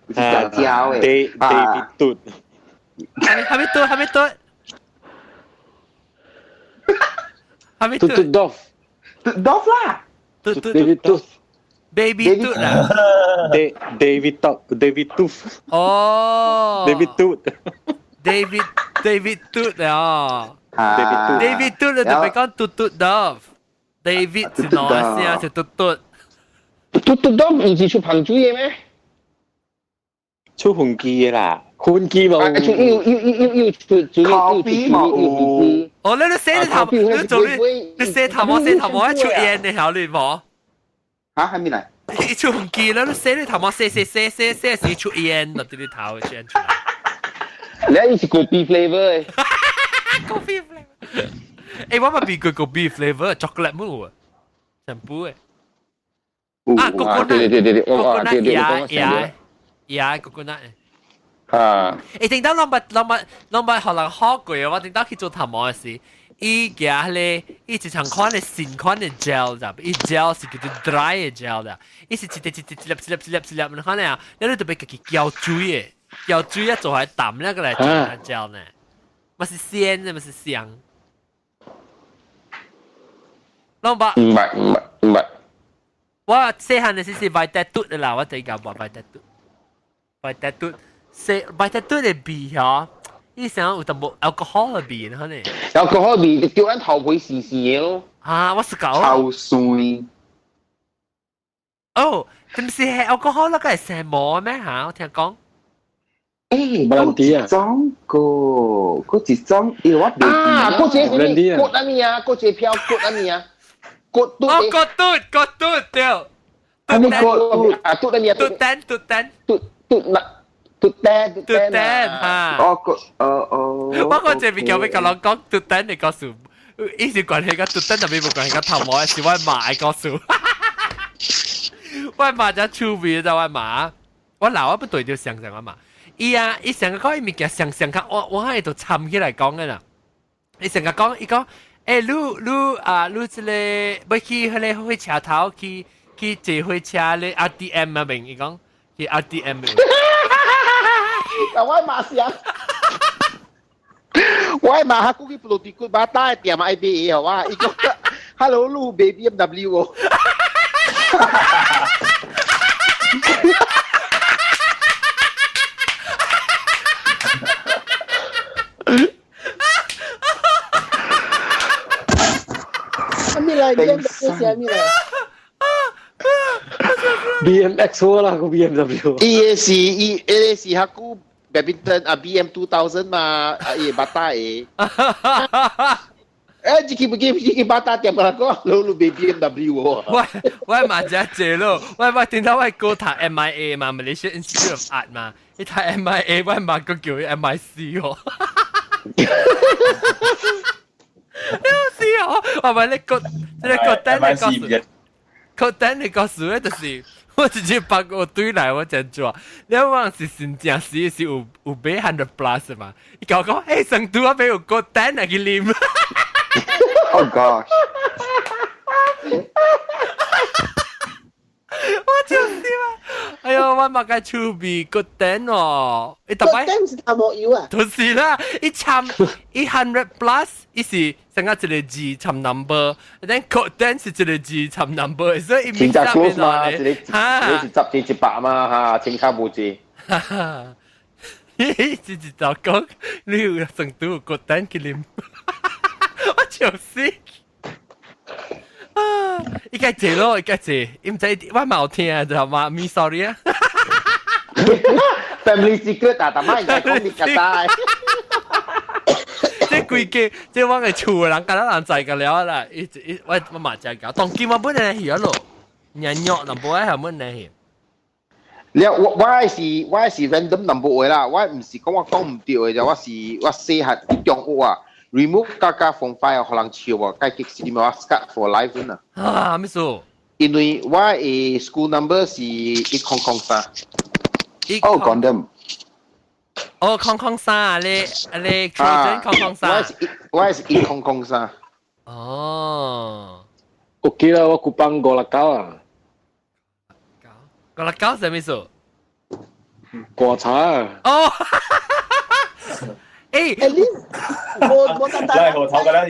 是條膠嘅。 David 嘟。係咪嘟？係咪嘟？係咪嘟嘟多？嘟多啦。嘟嘟 David 嘟。 Baby 嘟啦。 David 嘟，David 嘟。哦。 David 嘟。 David 嘟啊。David 嘟你特別講嘟嘟多。David 是哪聲？是嘟嘟。嘟嘟多唔是出彭水嘅咩？出紅機嘅啦，紅機冇。出要要要要出出咖啡冇。哦，你洗你頭，你做你你洗頭毛洗頭毛，一出煙你曉你無？嚇，係咪嚟？一出紅機啦，你洗你頭毛洗洗洗洗洗時出煙落啲你頭出煙出來。你係咖啡 flavor 嘅。咖啡 flavor。誒，我咪變過咖啡 flavor，chocolate 冇啊，全部誒。啊，coconut，對對對對，我對對對，呀呀，coconut。啊！誒，頂到攏捌予人好過，我頂到去做頭毛的時，伊夾咧，伊一長款的新款的 gel 咋，伊 gel 是叫做 dry 的 gel 咋，伊是一滴一滴一粒一粒一粒一粒，你看咧啊，你特別家己攪水的，攪水啊做下淡那個來做 gel 呢，嘛是鮮的，嘛是香。攏捌？唔捌唔捌唔捌。我細漢的時是買得嘟的啦，我第一個買得嘟，買得嘟。食白隻嘟的味嗬，伊成有淡薄 alcohol 的味，可能。 alcohol 味叫咱頭皮濕濕的咯。啊，我是搞。臭酸。哦，唔是係 alcohol 那個係成毛咩嚇？我聽講。誒，嗰一種個，嗰一種，因為我啊，嗰隻係咩？骨啊咩啊？嗰隻飄骨啊咩啊？骨嘟。哦，骨嘟，骨嘟對。係咪骨嘟啊？嘟啊咩啊？嘟丹，嘟丹，嘟嘟那。嘟丹嘟丹嚇。哦個，哦哦。我個這邊叫咩？甲人講嘟丹的故事，伊是關係甲嘟丹，特別無關係甲頭毛，是我媽的故事。我媽真趣味，就我媽，我老我不對著想像我媽。伊啊，伊成個講伊物件想想較，我喺度參起來講的啦。伊成個講，伊講，欸，你你啊，你這個欲去彼個火車頭去去坐火車咧 RTM 啊，明？伊講去 RTM。但我媽想，我媽哈估計布魯迪古巴大店買 IBA 好哇，伊講，Hello，你買 BMW 哦。咩來？BMW 是咩來？BMX 啦，個 BMW。伊是伊，伊是哈古 badminton 啊 BM 2000 嘛，啊伊巴打的。誒，這個這個這個巴打店啦，講老老 BMW 喎。我嘛真濟咯，我聽到我哥讀 MIA 嘛，Malaysia Institute of Art 嘛，伊讀 MIA，我嘛閣叫伊 MIC 哦。你死哦！我話你個你個等你個個等你個數咧，就是我直接把我對來我真做，你講是真正是是有買 100 plus 嘛？伊甲我講，欸，成都我買有個等來去啉。 Oh gosh！我就是嘛，哎喲，我嘛該趣味個等哦，伊特擺等是頭毛油啊，就是啦，伊參伊 100 plus，伊是成個一個字參 number，然後個等是一個字參 number，所以伊真正 close 嘛，一個一個是十字一百嘛，哈，千卡無字。伊直直就講，你有成都有個等去啉，我笑死。啊！伊該坐咯，伊該坐，伊毋知我嘛有聽，知道嗎？咪 sorry 啊。 Family secret 啊，但係應該講你較大。這規家，這我个厝的人，敢若人知個了啦。伊伊我我嘛真搞，當今我本來去啊咯，人肉淡薄仔係本來去。了我是 random number 的啦，我毋是講我講毋對的，就我是我細漢佇中學啊，remove 加加風快啊，予人笑啊，該激死我 scar for life 啊。啊，咩事？因為我嘅 school number 是1003。哦，condom。哦，003啊，你你 Trojan 003。我是1003。哦。 OK 啦，我古幫569啊。 569什麼意思？掛茶啊。哦。誒，你我我真係好頭㗎啦！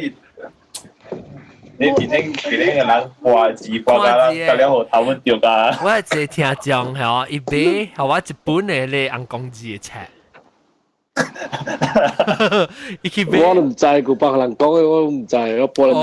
你變成變成個人掛字掛㗎啦，隔了後頭會掉㗎。我係一個聽眾係伊買予我一本的咧紅公字的冊。伊去買。我都唔知，古幫人講的我都唔知，我播人。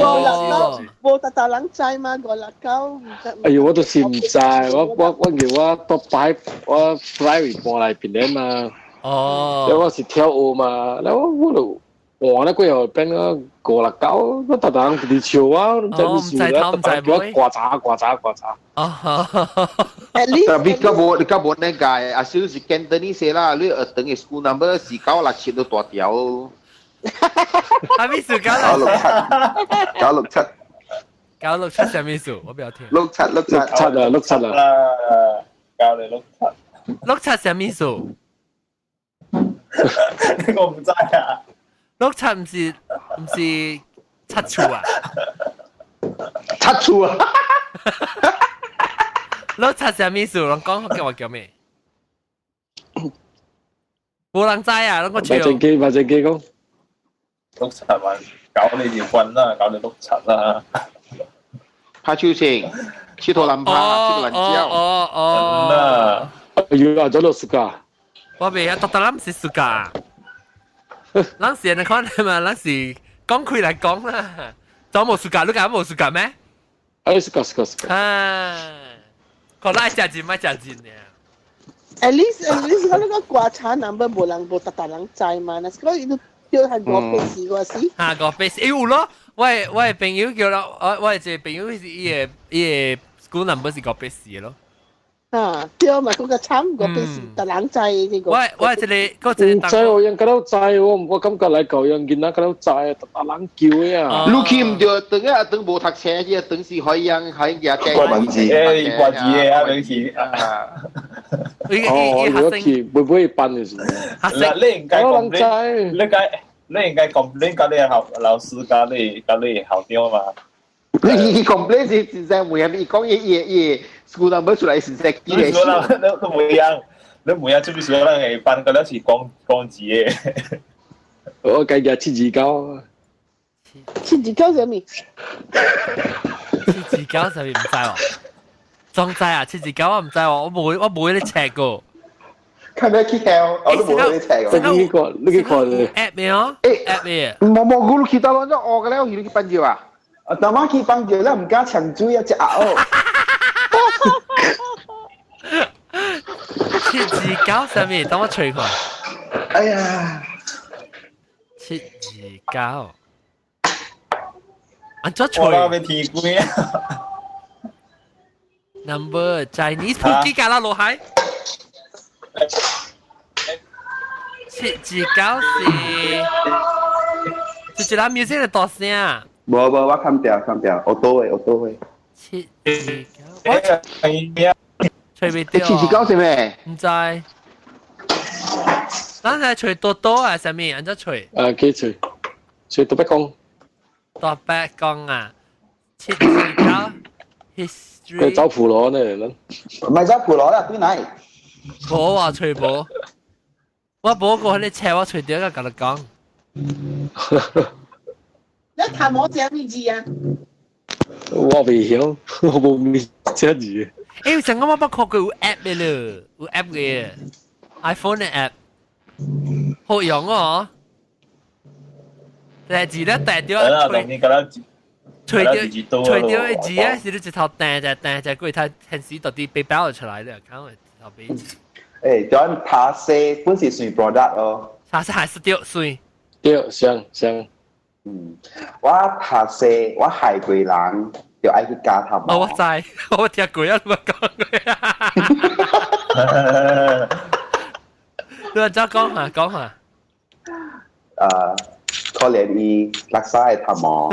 無逐逐人知嘛，569唔知。哎呦，我都是唔知，我叫我都擺我 private 搬來邊咧嘛。哦。了我是跳舞嘛，了我就換了過後變個569，我逐逐人直直笑我，唔知咩事啦，逐逐叫我掛茶掛茶掛茶。哦，特別較無你較無那個，阿小是 Cantonese 啦，你學堂嘅 school number 是967都大條。係咩數？967，967，967係咩數？我比較聽。六七六七六七啊，六七啊。教你六七。六七係咩數？呢個唔知啊。六七唔是七處啊？七處啊！六七係咩數？人講叫我叫咩？冇人知啊！攏個笑。馬正機，馬正機講。六七萬搞你條棍啦，搞你六七啦。拍手先，佚佗難拍，佚佗難教。哦哦。哎呦，做到暑假。我未啊，獨特諗是暑假。咱是你看嘛，咱是講開來講啦。做無暑假，你講無暑假咩？哎，暑假暑假暑假。啊，可能愛食錢，愛食錢呢。 At least 我那個掛茶 number 無人無逐逐人知嘛，若是講伊都叫係584個是。嚇584，有咯。我的朋友叫咯，我的一個朋友是伊的 school number 是584咯。啊，對嘛，嗰個慘584，逐人知呢個。我這個，個唔知我應該都知，我感覺來舊樣囡仔敢都知，逐逐人叫的啊。你去唔對，等啊等無讀冊，這等是海洋海洋掛文字，掛字的啊，名字啊。哦，我去會唔會班的是？嗱，你應該講，你應該 complain 甲你校老師，甲你校長嘛。你 complain 是真正唔樣，伊講伊 school number 出來是在幾個？你你唔樣，你唔樣，出邊小人會班個了是講講字的。我計日729。729啥物？729啥物唔知喎？裝知啊！729我唔知喎，我冇咧 check 過。看咩去聽？我都冇咧 check 過。你個你去看咧？app 咩哦？app 咩？冇冇，我去到攞咗學嘅咧，我去去揹藥啊！啊，大媽去幫藥咧，唔敢搶水啊，隻鴨哦。729啥物？等我吹看。哎呀！729。啊，怎吹？我未聽過啊。 Number Chinese 普吉加啦羅海。729是，就一個 music 的大聲。無無，我看掉看掉，我都會我都會。729，我吹袂掉。729是咩？唔知。咱係吹多多啊，啥物？按怎吹？啊，去吹，吹大伯公。大伯公啊，729 history。佢走普羅呢？唔係走普羅啦，邊嚟？無啊，吹無。我無過彼個車，我吹掉個，共你講。你頭毛啥物字啊？我未曉，我無咪這字。欸，上個我捌看過有 app 的咯，有 app 嘅 iPhone 的 app，好用哦。但字咧彈掉，吹掉吹掉的字啊，是你一頭彈只彈只，過他現時到底被爆出來了，看我頭邊。欸，就按塔西本是算 product 哦。塔西還是對算。對，上上。嗯，我讀冊，我害過人，就愛去咬頭毛。哦，我知，我聽過啊，你咪講過。你話再講下，講下。可憐伊垃圾的頭毛，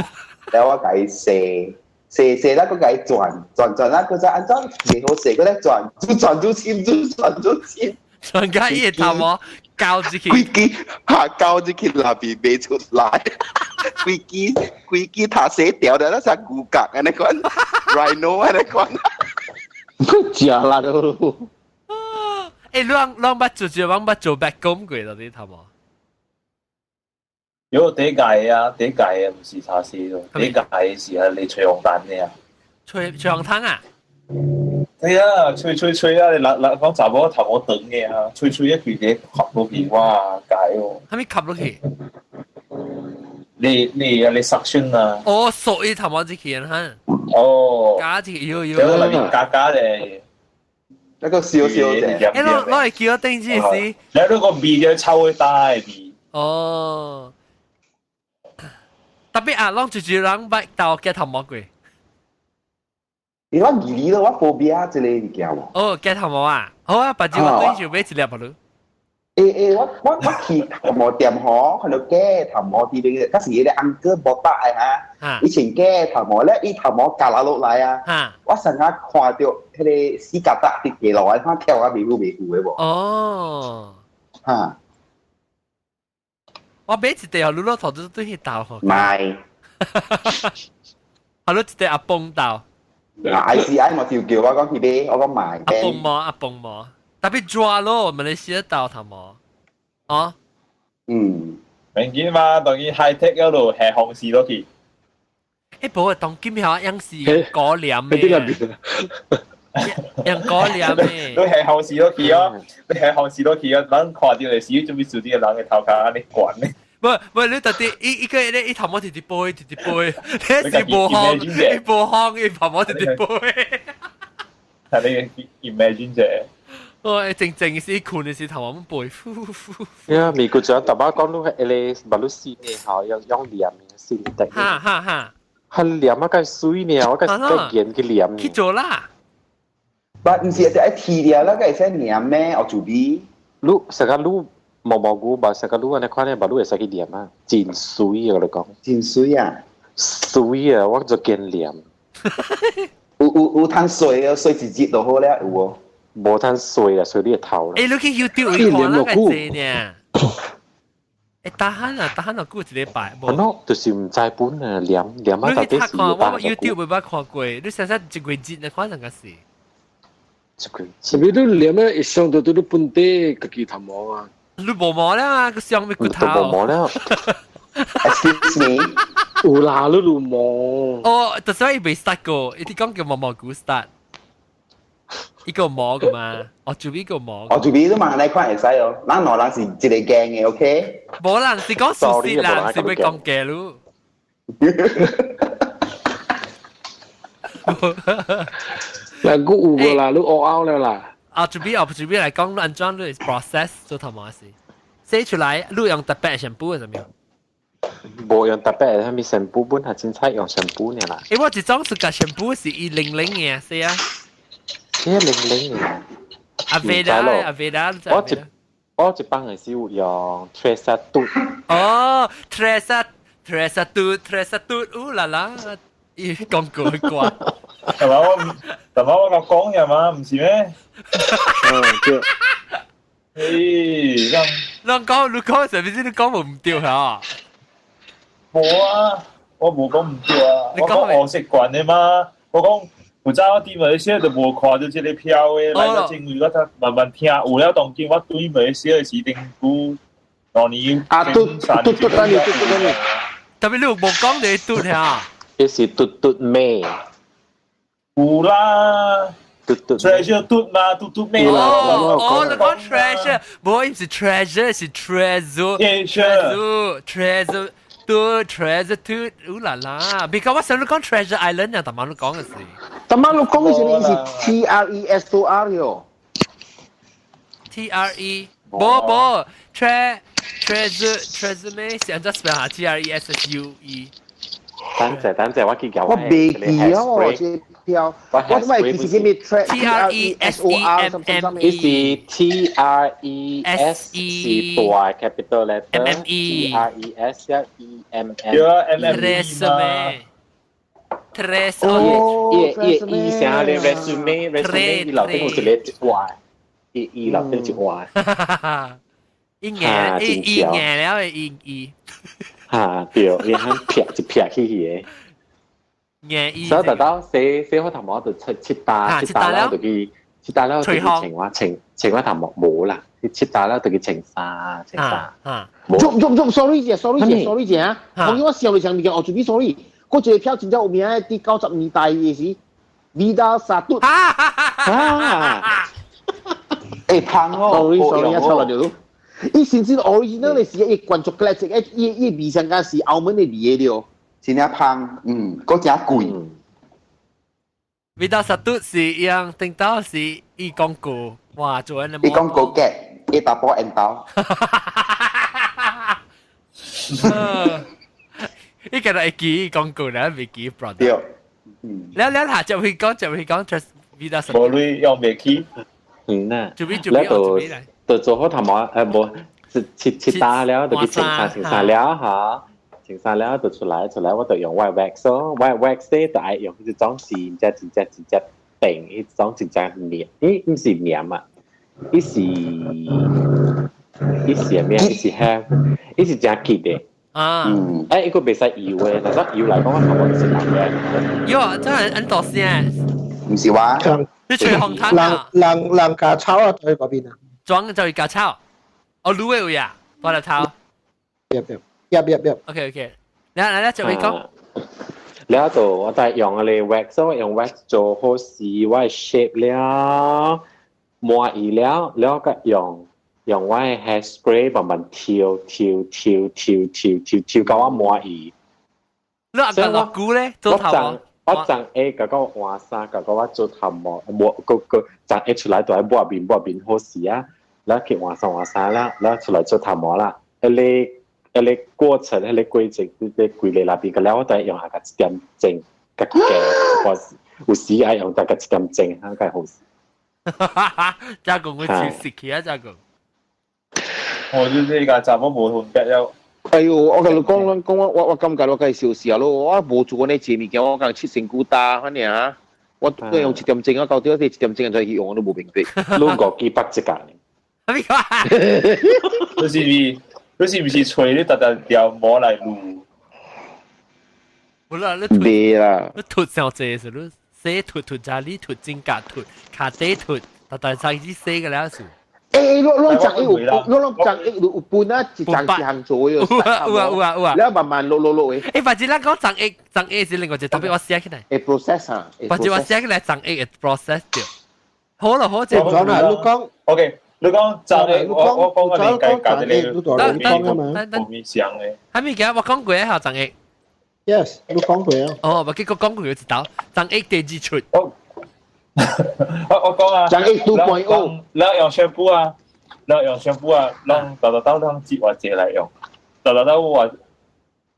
了我共伊洗，洗洗啦，閣共伊轉轉轉啦，閣再按怎袂好洗，閣咧轉，愈轉愈深，愈轉愈深。轉甲伊个頭毛交入去，規支下交入去內邊袂出來，規支規支頭洗掉了，那像牛角按呢款，rhino 按呢款。食啦都。欸，你攏捌做做，攏捌做白工過到底頭毛？有第一屆啊，第一屆啊，毋是茶室咯，第一屆是係你吹紅蛋的啊。吹吹紅湯啊？對啊，吹吹吹啊！你人人講查某頭毛長的啊，吹吹一規個吸落去，哇，解哦！啥物吸落去？你你啊，你 suction 啊？哦，索伊頭毛入去哈。哦。加入去，有有。有內面加加咧。那個燒燒者。欸，我我會記得頂次是。你嗰個味就臭會大味。哦。特別啊，攏一一人捌鬥夾頭毛過。你我二年咯，我 phobia 這個物件喎。哦，夾頭毛啊！好啊，別日我對就買一粒予你。欸欸，我我我去頭毛店吼，看到假頭毛佇邊，嗰時迄個 uncle 無白的哈，以前假頭毛咧，伊頭毛夾落來啊，我成日看到彼個死曱甴佇地落來，看跳啊袂赴袂赴的無。哦。哈。我買一塊予你攞頭都對去鬥吼。買。好，你一塊阿崩鬥。 I C I 嘛就叫我講去買，我講買。阿崩毛，阿崩毛。特別抓咯，馬來西亞鬥頭毛。哦。嗯。明顯嘛，當伊 high tech 嗰度係紅事落去。欸，無啊，當今下樣是果黏的。用果黏的。你係紅事落去哦，你係紅事落去哦，人看到的時，準備做啲人的頭殼按呢懸呢。不不，你特別伊伊個咧，伊頭毛直直背，直直背，你是無風，伊無風，伊頭毛直直背。係你 imagine 者。我靜靜時困的時頭毛背，呼呼。呀，美國長大把講你係個馬路線的吼，用用黏的線的。哈哈哈。係黏啊，個水呢，我個個鹽去黏。去做啦。不，毋是就愛剃掉啦，個會使黏咩？我做比。你成個你。毛毛菇吧，成個你按呢款咧，把你會使去黏啊，真水啊！我你講。真水啊！水啊！我就驚黏。有有有通水啊，水一日就好了，有無？無通水啊，水你個頭啦。欸，你去 YouTube 看那個濟呢？欸，打鼾啊，打鼾啊，久一禮拜。無。喏，就是毋知本啊，黏黏啊，到底是我 YouTube 未捌看過，你想想一月日，你看成個是？一個月。是咪你黏啊？一上到對你本地家己頭毛啊？你無毛了啊？個上面骨頭。無毛了。 Excuse me。有啦，你有毛。哦，就是伊未 start 過，伊啲講叫毛毛菇 start。一個毛噶嘛，哦，就一個毛。哦，就比都嘛，你看會使哦。咱兩人是一個gang 的，OK？無人是講事實啦，是欲講假咯。嗱，我有過啦，你學拗了啦。啊，就比哦，就比來講，按怎你 process 做頭毛事，洗出來你用特別 shampoo 係啥物？無用特別的啥物 shampoo，本係凊彩用 shampoo 爾啦。欸，我一種是共 shampoo 是伊零零的，是啊。這零零的。阿維達，阿維達。我一我一放的是有用 Tressa 嘟。哦，Tressa Tressa 嘟 Tressa 嘟，嗚啦啦，伊講過歌。係嘛？我係嘛？我講嘅嘛，唔是咩？嗯，對。咦，咁。人講你講是不是你講無毋對嚇？無啊，我無講毋對啊。我講我習慣的嘛，我講有早我佇馬來西亞就無看著這个票的，來到正我才慢慢聽。有了當今我對馬來西亞的時頂久兩年啊，嘟嘟嘟等你，嘟嘟等你。特別你有無講你嘟嚇？這是嘟嘟咩？有啦。嘟嘟 treasure 嘟嘛，嘟嘟咩？哦哦，你講 treasure，無伊毋是 treasure，是 treasure，treasure，嘟 treasure 嘟，烏啦啦！別講我想你講 treasure island 啊，大媽你講的是。大媽你講的是你是 T R E S O R 喲。 T R E，無無 tre treasure treasure 咩？是按怎 spell 下 T R E S S U E。等陣等陣，我去搞。我袂記哦，這票，我怎麼會記是啥物 T R E S E M M E？是 T R E S 是大 capital letter M M E T R E S 一 E M M。對啊，M M E 嘛。tres 哦，伊伊伊寫咧 resume resume 伊樓頂有一個一畫，伊伊樓頂一畫。伊硬伊伊硬了伊伊。嚇對，伊肯撇一撇起去的。硬伊。所以達到洗洗好頭毛就七七打七打了就去七打了就去穿我穿穿我頭毛無啦，七打了就去穿衫穿衫。做做做，sorry 姐，sorry 姐，sorry 姐啊！我我笑你上面嘅，我做咩 sorry？嗰一個票真正有名，佇90年代嘅時，Vidal Satoot。啊！欸，芳哦，sorry sorry，一錯落咗。伊甚至 original 嘅時，伊關注 classic，伊伊味上間是澳門嘅味的了，真正芳，嗯，閣真貴。 Vidal Satoot 是樣聽到是伊廣告，哇！做緊伊廣告嘅，伊打波緣投。你今日會記廣告咧，未記 product。對。了了下就會講，就會講，just Vidal Satoot。無鐳用袂起。嗯呐。準備準備準備來。就做好頭毛，無切切打了，就去穿衫穿衫了嚇，穿衫了就出來出來，我就用 white wax 咯，white wax 咧就愛用一種是真真真真真定，一種真正黏，咦，毋是黏啊，伊是伊是咩？伊是香，伊是真結的。啊，欸，伊個袂使油的，若說油來講，我頭毛是流的。喲，真係很多聲。毋是話，你吹紅糖啊？人人人家炒啊，對嗰邊啊。裝就係家炒，哦，滷的位啊，大粒頭。入入入入入。 OK OK，來來來，就會講。了就我再用個 wax，我用 wax 做好時，我 shape 了，滿意了，了個用用我的 hair spray 慢慢挑挑挑挑挑挑挑到我滿意。你阿個落菇咧，做頭毛。我昨下甲我換衫，甲我做頭毛，抹個個昨下出來都愛抹面抹面好勢啊，然後去換衫換衫啦，然後出來做頭毛啦，彼個彼個過程，彼個過程，彼個規個內邊個了，我都愛用下個一點鐘，較加，我有時愛用大概一點鐘，較較好勢。加工我去食起啊，加工。我就是個查某無分別了。哎喲，我共你講，講我我我感覺我該小事啊咯，我無做呢這物件，我講切身軀打，反正啊，我都用一點鐘啊，到底一點鐘再去用，我都無明白。攏五幾百一個。你是毋？你是毋是揣你特特條毛來滷？無啦，你袂啦，你脫上濟是你洗脫脫家裡脫指甲脫跤底脫，特特上去洗個了數。欸，你你十一有，你你十一有半啊，一層一項做的。有啊有啊有啊有啊。了慢慢落落落的。欸，反正咱講十一十一是另外一個特別，我寫起來。會 process 啊。反正我寫起來十一會 process 掉。好啦好，這講啦，你講。 OK，你講十一，我我講個你計計一個，你講啊嘛。冇面相的。還沒記我講過一下十一。 Yes，你講過啊。哦，我結果講過一道，十一第二出。我我講啊，十一 2.0，你用 shampoo 啊，你用 shampoo 啊，攏豆豆豆攏折偌濟來用，豆豆豆話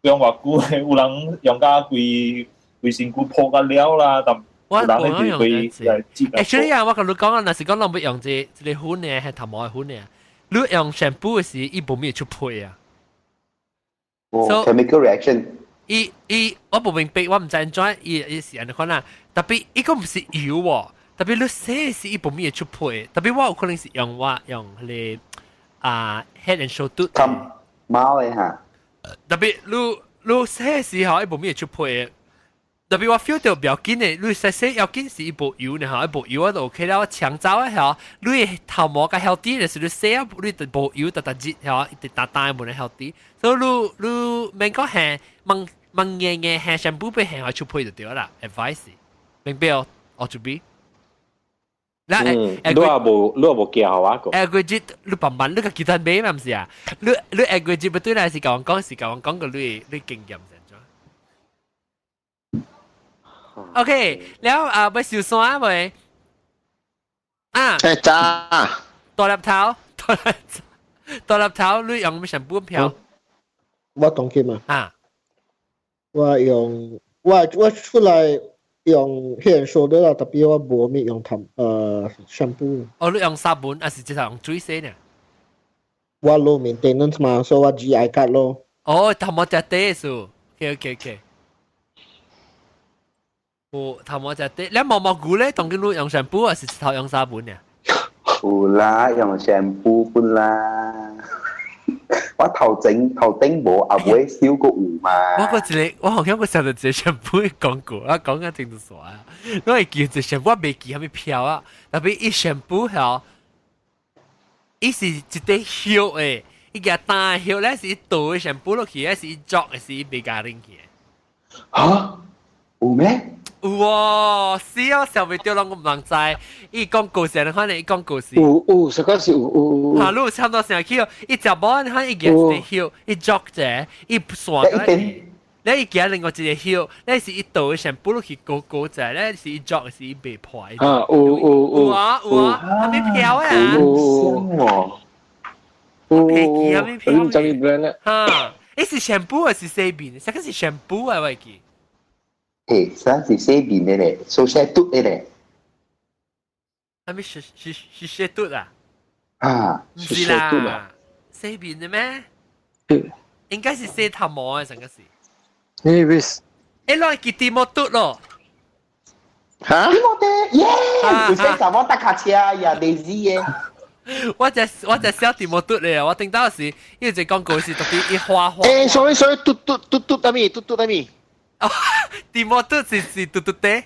用偌久，有人用甲規規身軀破甲了啦，但我有人咧就會來折。 Actually 啊，我共你講啊，若是講攏欲用這這个粉呢，係頭毛的粉呢，你用 shampoo 的時，伊無咩出皮啊。哦，chemical reaction。伊伊我無明白，我毋知按怎，伊伊是按呢款啊。特別伊個毋是油喎，特別你洗時伊無咩出皮。特別我有可能是用我用彼個啊 Head and Shoulder。咁貓的哈。特別你你洗時候伊無咩出皮。特別我 feel 到不要緊的，你洗洗要緊是伊無油呢吼，伊無油我就 OK 了。我搶走的吼，你頭毛較 healthy 的時，你洗啊，你就無油，特特熱吼，一直澹澹的無呢 healthy。所以你你免講係猛猛硬硬係 shampoo 俾係出皮就對啦，advice 明白哦？我準備。嗱，你也無你也無教我個。 average 你慢慢你個其他買嘛，毋是啊？你你 average 不對來是共我講，是共我講個你你經驗是怎？OK，了啊，欲收山未？啊，欸，渣，大粒頭，大粒大粒頭，你用咩 shampoo 漂？我當今啊，啊，我用我我出來用 Head and Shoulder 啦，特別我無咩用頭shampoo。哦，你用砂盆，還是直頭用水洗呢？我 low maintenance 嘛，所以我 GI 卡咯。哦，頭毛隻底數，OK OK OK。有頭毛就啲，你毛毛菇咧，當今你用 shampoo 還是頭用沙本呀？有啦，用 shampoo 本啦。我頭整頭頂無，後尾燒個有嘛。我個一個，我好像個想到一個 shampoo 的廣告，我講緊真就傻啊！我會記一個 shampoo，我袂記啥物飄啊，特別伊 shampoo 吼，伊是一塊葉的，伊個單葉咧是伊倒的 shampoo 落去，還是伊作的是伊袂加入去的？嚇？有咩？有哦，是哦，想袂著攏我毋人知。伊講故事，你看伊講故事。有有，實個是有有有。哈，你有差不多成去哦。伊食無，你看伊夾一個葉，伊作者，伊線過來。你伊夾另外一個葉，你是伊倒的 shampoo 落去勾勾者，你是伊作的是伊袂破的。啊，有有有。有啊有啊，還沒飄啊。有有。有。皮還沒飄。你唔知伊 brand 咧？哈，伊是 shampoo 還是洗面？啥個是 shampoo 啊？我會記。誒，啥是洗面的咧？手洗嘟的咧？係咪是是是洗嘟啊？啊，唔是啦，洗面的咩？應該是洗頭毛的，成個是。你為？誒，攞去蒂莫嘟咯。嚇？蒂莫嘟，耶！有洗什麼搭卡車呀？類似的。我只小蒂莫嘟咧，我頂到時，因為這廣告是特別一花花。誒，sorry sorry，嘟嘟嘟嘟得咪？嘟嘟得咪？哦，蒂莫嘟是是嘟嘟的。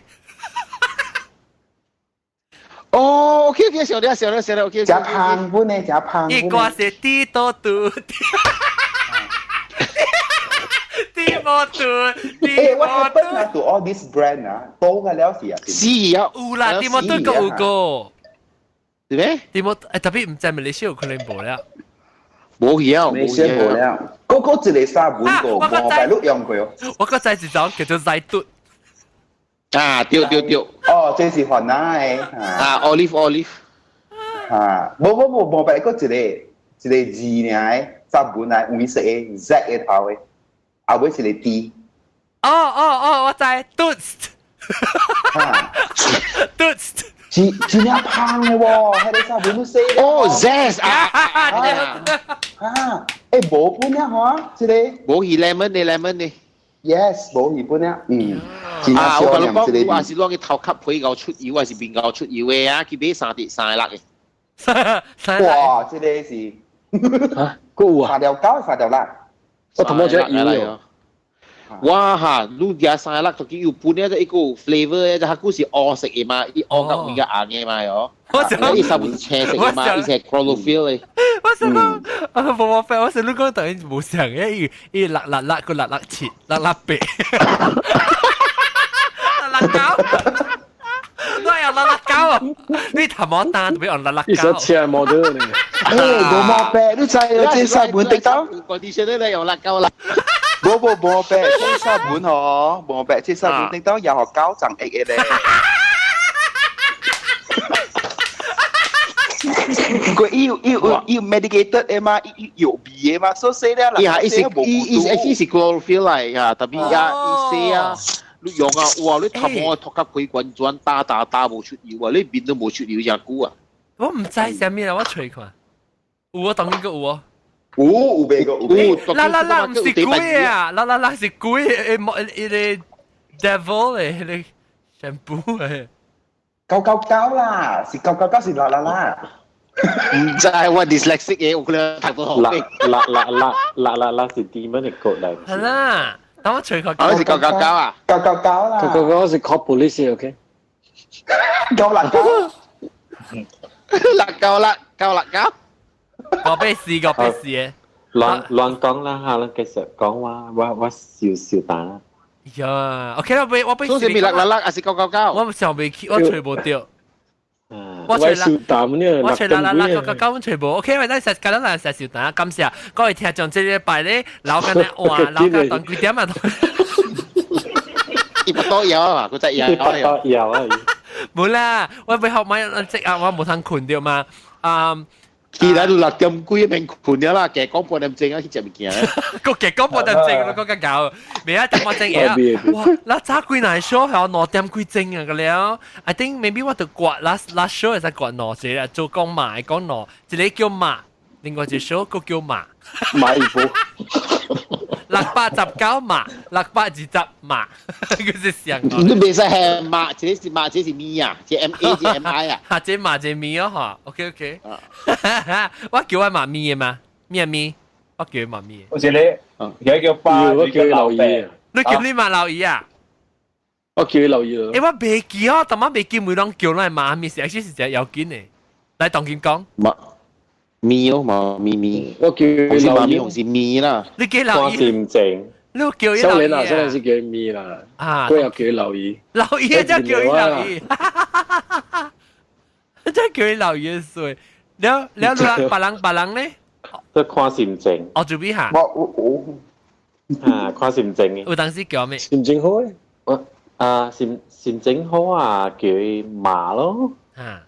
哦，OK OK，曉得曉得曉得，OK。食胖本的，食胖。伊歌是蒂多嘟。蒂莫嘟。誒，what happened to all this brand 啊？多嘅了是啊。是啊。有啦，蒂莫嘟個有個。是咩？蒂莫誒，特別毋知馬來西亞有可能無了。無去啊，無去無了。嗰個一個沙本個，無白鹿用過哦。我個知一種叫做仔嘟。啊，對對對。哦，這是雲南的。啊，olive olive。啊，無無無無白個一個一個字爾的，沙本來黃色的 Z 的頭的，後尾一個 D。哦哦哦，我知，嘟。啊，嘟。真真正芳的喎，彼个沙本都洗。哦，Zest 啊啊！欸，無本啊，吼，這个。無去 lemon 的 lemon 的。 Yes，無去本啊，嗯。啊，我共你講，我也是攞個頭殼皮𠢕出油，還是面𠢕出油的啊？去買三滴三個六的。哇，這個是啊，閣有啊？三條九，三條六。我頭毛只油哦。哇哈！你食三個六，就有本咧，一個 flavor 咧，就佢是烏色的嘛，伊烏甲變個紅的嘛，喲。我想，伊三本是青色的嘛，伊是 chlorophyll 的。我想講，啊，無無廢，我想你講等於無相嘅，伊伊六六六個六六七，六六八，六六九，我有六六九啊！你頭毛單特別用六六九。伊說車 model 呢？欸，無毛病，你知這三本得到？嗰啲先咧用六九啦。無無無白，這沙本嗬，無白，這沙本頂到又學九層一嘅咧。佢伊有伊有伊有 medicated 的嘛，伊有味的嘛，所以洗了伊係伊是伊伊伊是 chlorophyll 嚟㗎，特別啊，伊洗啊，你用啊，哇！你頭毛脫甲規完全打打打無出油啊，你面都無出油真久啊。我毋知啥物啦，我揣看，有啊，當然閣有啊。有有賣過有。啦啦啦，毋是鬼啊！啦啦啦是鬼，誒莫伊個 devil 誒，彼個 shampoo 誒。九九九啦，是九九九是啦啦啦。毋知我 dyslexic 嘅，我可能讀到啦啦啦啦啦啦啦是 demon 的歌嚟。係啦，等我揣看。我是九九九啊。九九九啦。九九九是 call police OK。九六九。六九啦，九六九。我被試過，被試嘅。亂亂講啦嚇，咱繼續講話，我我笑笑打啦。呀，OK 啦，我我所以咪六六六，還是九九九？我想袂起，我揣無著。我揣啦，我揣啦啦啦，九九九，我揣無。OK，我咱實今日實笑打，感謝各位聽眾，這禮拜咧老緊咧哇，老緊當幾點啊？一百多有啊嘛，佢真有。一百多有啊。冇啦，我欲學買即啊，我無通睏著嘛。啊。其實六點幾免睏了啦，加講半點鐘啊去食物件。個加講半點鐘，我較搞，未啊，點半鐘嘢。哇，那早幾難 show 係2點幾鐘啊個了。I think maybe 我就割 last last show 會使割兩個啦，做講馬講兩，一個叫馬，另外一個 show 閣叫馬。馬一波。619碼，620碼，佢是上。你袂使係碼，這個是碼，這是咪啊？這 M A 這 M I 啊？哈，這碼這咪哦，哈，OK OK。我叫我媽咪嘅嘛，咩咪？我叫媽咪。好似你，而家叫爸，我叫佢留意。你叫你媽留意啊？我叫佢留意咯。欸，我袂記哦，但我袂記每人叫咱媽咪是，其實是隻要緊的。來，當金講。媽咪哦，媽咪咪。我叫佢留意，媽咪是咪啦。你叫留意。心情。你叫伊留意啊？少年是叫伊咪啦。啊。佢又叫佢留意。留意啊！真叫伊留意。真叫伊留意水。了了，你別人別人咧？都看心情。哦，做咩嚇？我我啊，看心情嘅。有當時叫咩？心情好。我啊，心情好啊，叫伊罵咯。啊，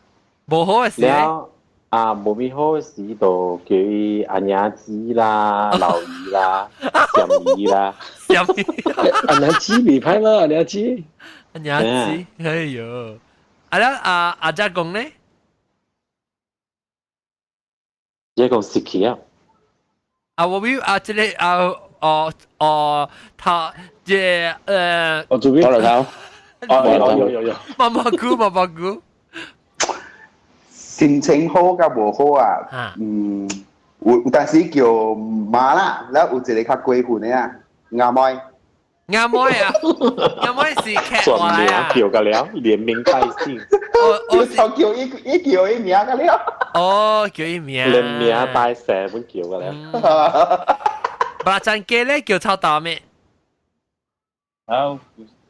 無好嘅時。了啊，無咪好嘅時就叫伊阿娘子啦、老姨啦、小姨啦。小姨。阿娘子未歹嘛？阿娘子。阿娘子，哎呦！啊了阿阿家公咧？這個時期啊。啊，我比啊，這個啊，哦哦，他這我做邊？我嚟頭。哦，有有有。毛毛菇，毛毛菇。心情好甲無好啊？嗯，有當時叫媽啦，了有一個較過分的啊，阿妹。阿妹啊，阿妹是劇全名叫個了，連名帶姓。我叫伊，伊叫伊名個了。哦，叫伊名。連名帶姓本叫個了。白斬雞咧叫臭豆咩？啊，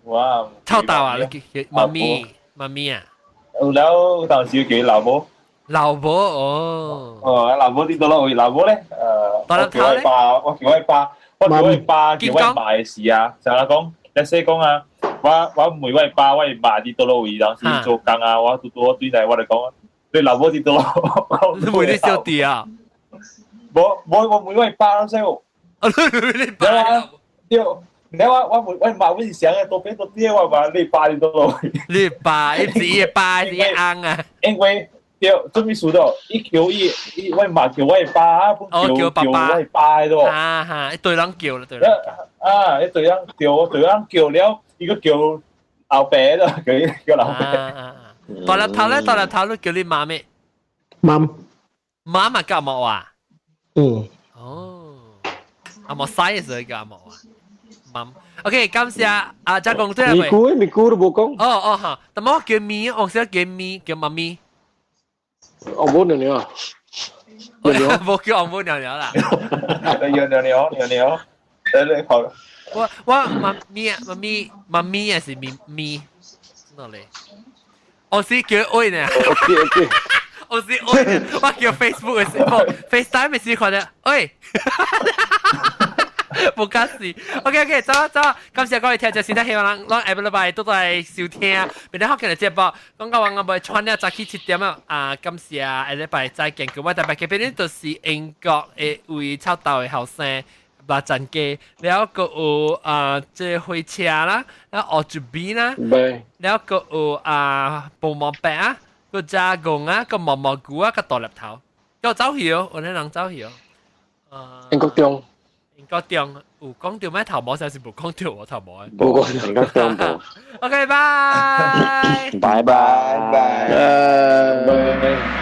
我臭豆啊，你叫媽咪，媽咪啊。有了，當時叫老母。老母哦。哦，老母啲到咯，老母咧，我叫我爸，我叫我爸。我叫我爸叫我媽的時啊，就係講，你說講啊，我問我爸，我媽佇佗落位，當時做工啊，我拄拄我對來我就講，你老母佇佗落？你問你小弟啊？無無，我問我爸，所以我，你爸？對，你我問我媽，我是想啊，多邊多啲，我話你爸佇佗落位？你爸，伊是伊爸，是伊翁啊？因為。對，做咩事都，伊叫伊，伊我媽叫我爸，哦叫爸爸，我爸咯。啊哈，一堆人叫啦，對人。啊，一堆人叫，對人叫了，伊個叫老爸咯，叫叫老爸。大粒頭咧，大粒頭都叫你媽咩？媽。媽嘛叫冇啊？嗯。哦，阿莫細嘅時候叫阿莫啊。媽。OK，感謝阿張公對啦。咪姑，咪姑都冇講。哦哦哈，但我叫咪，我先叫咪，叫媽咪。我冇娘娘啊，娘娘冇叫我冇娘娘啦。娘娘娘娘娘，你好。我媽咪啊，媽咪媽咪還是咪咪？哪裡？我是叫愛呢。 OK OK。我是愛呢，我叫 Facebook 嘅時，不 FaceTime 嘅時看到，喂。無假事，OK OK，走走，感謝各位聽眾先，希望人攏下個禮拜都在收聽，明天好今日節目，講到我我袂穿了早起7點啊，啊，感謝下禮拜再見，各位特別嘉賓就是英國的位臭豆的後生，白斬雞，了閣有啊，這火車啦，了學一邊啦，了閣有啊，毛毛白啊，閣加工啊，閣毛毛菇啊，閣大粒頭，閣走去哦，有啲人走去哦，啊，英國中。英國中有講到咩頭毛，還是無講到我頭毛？無講，英國中無。 OK，拜。拜拜拜拜。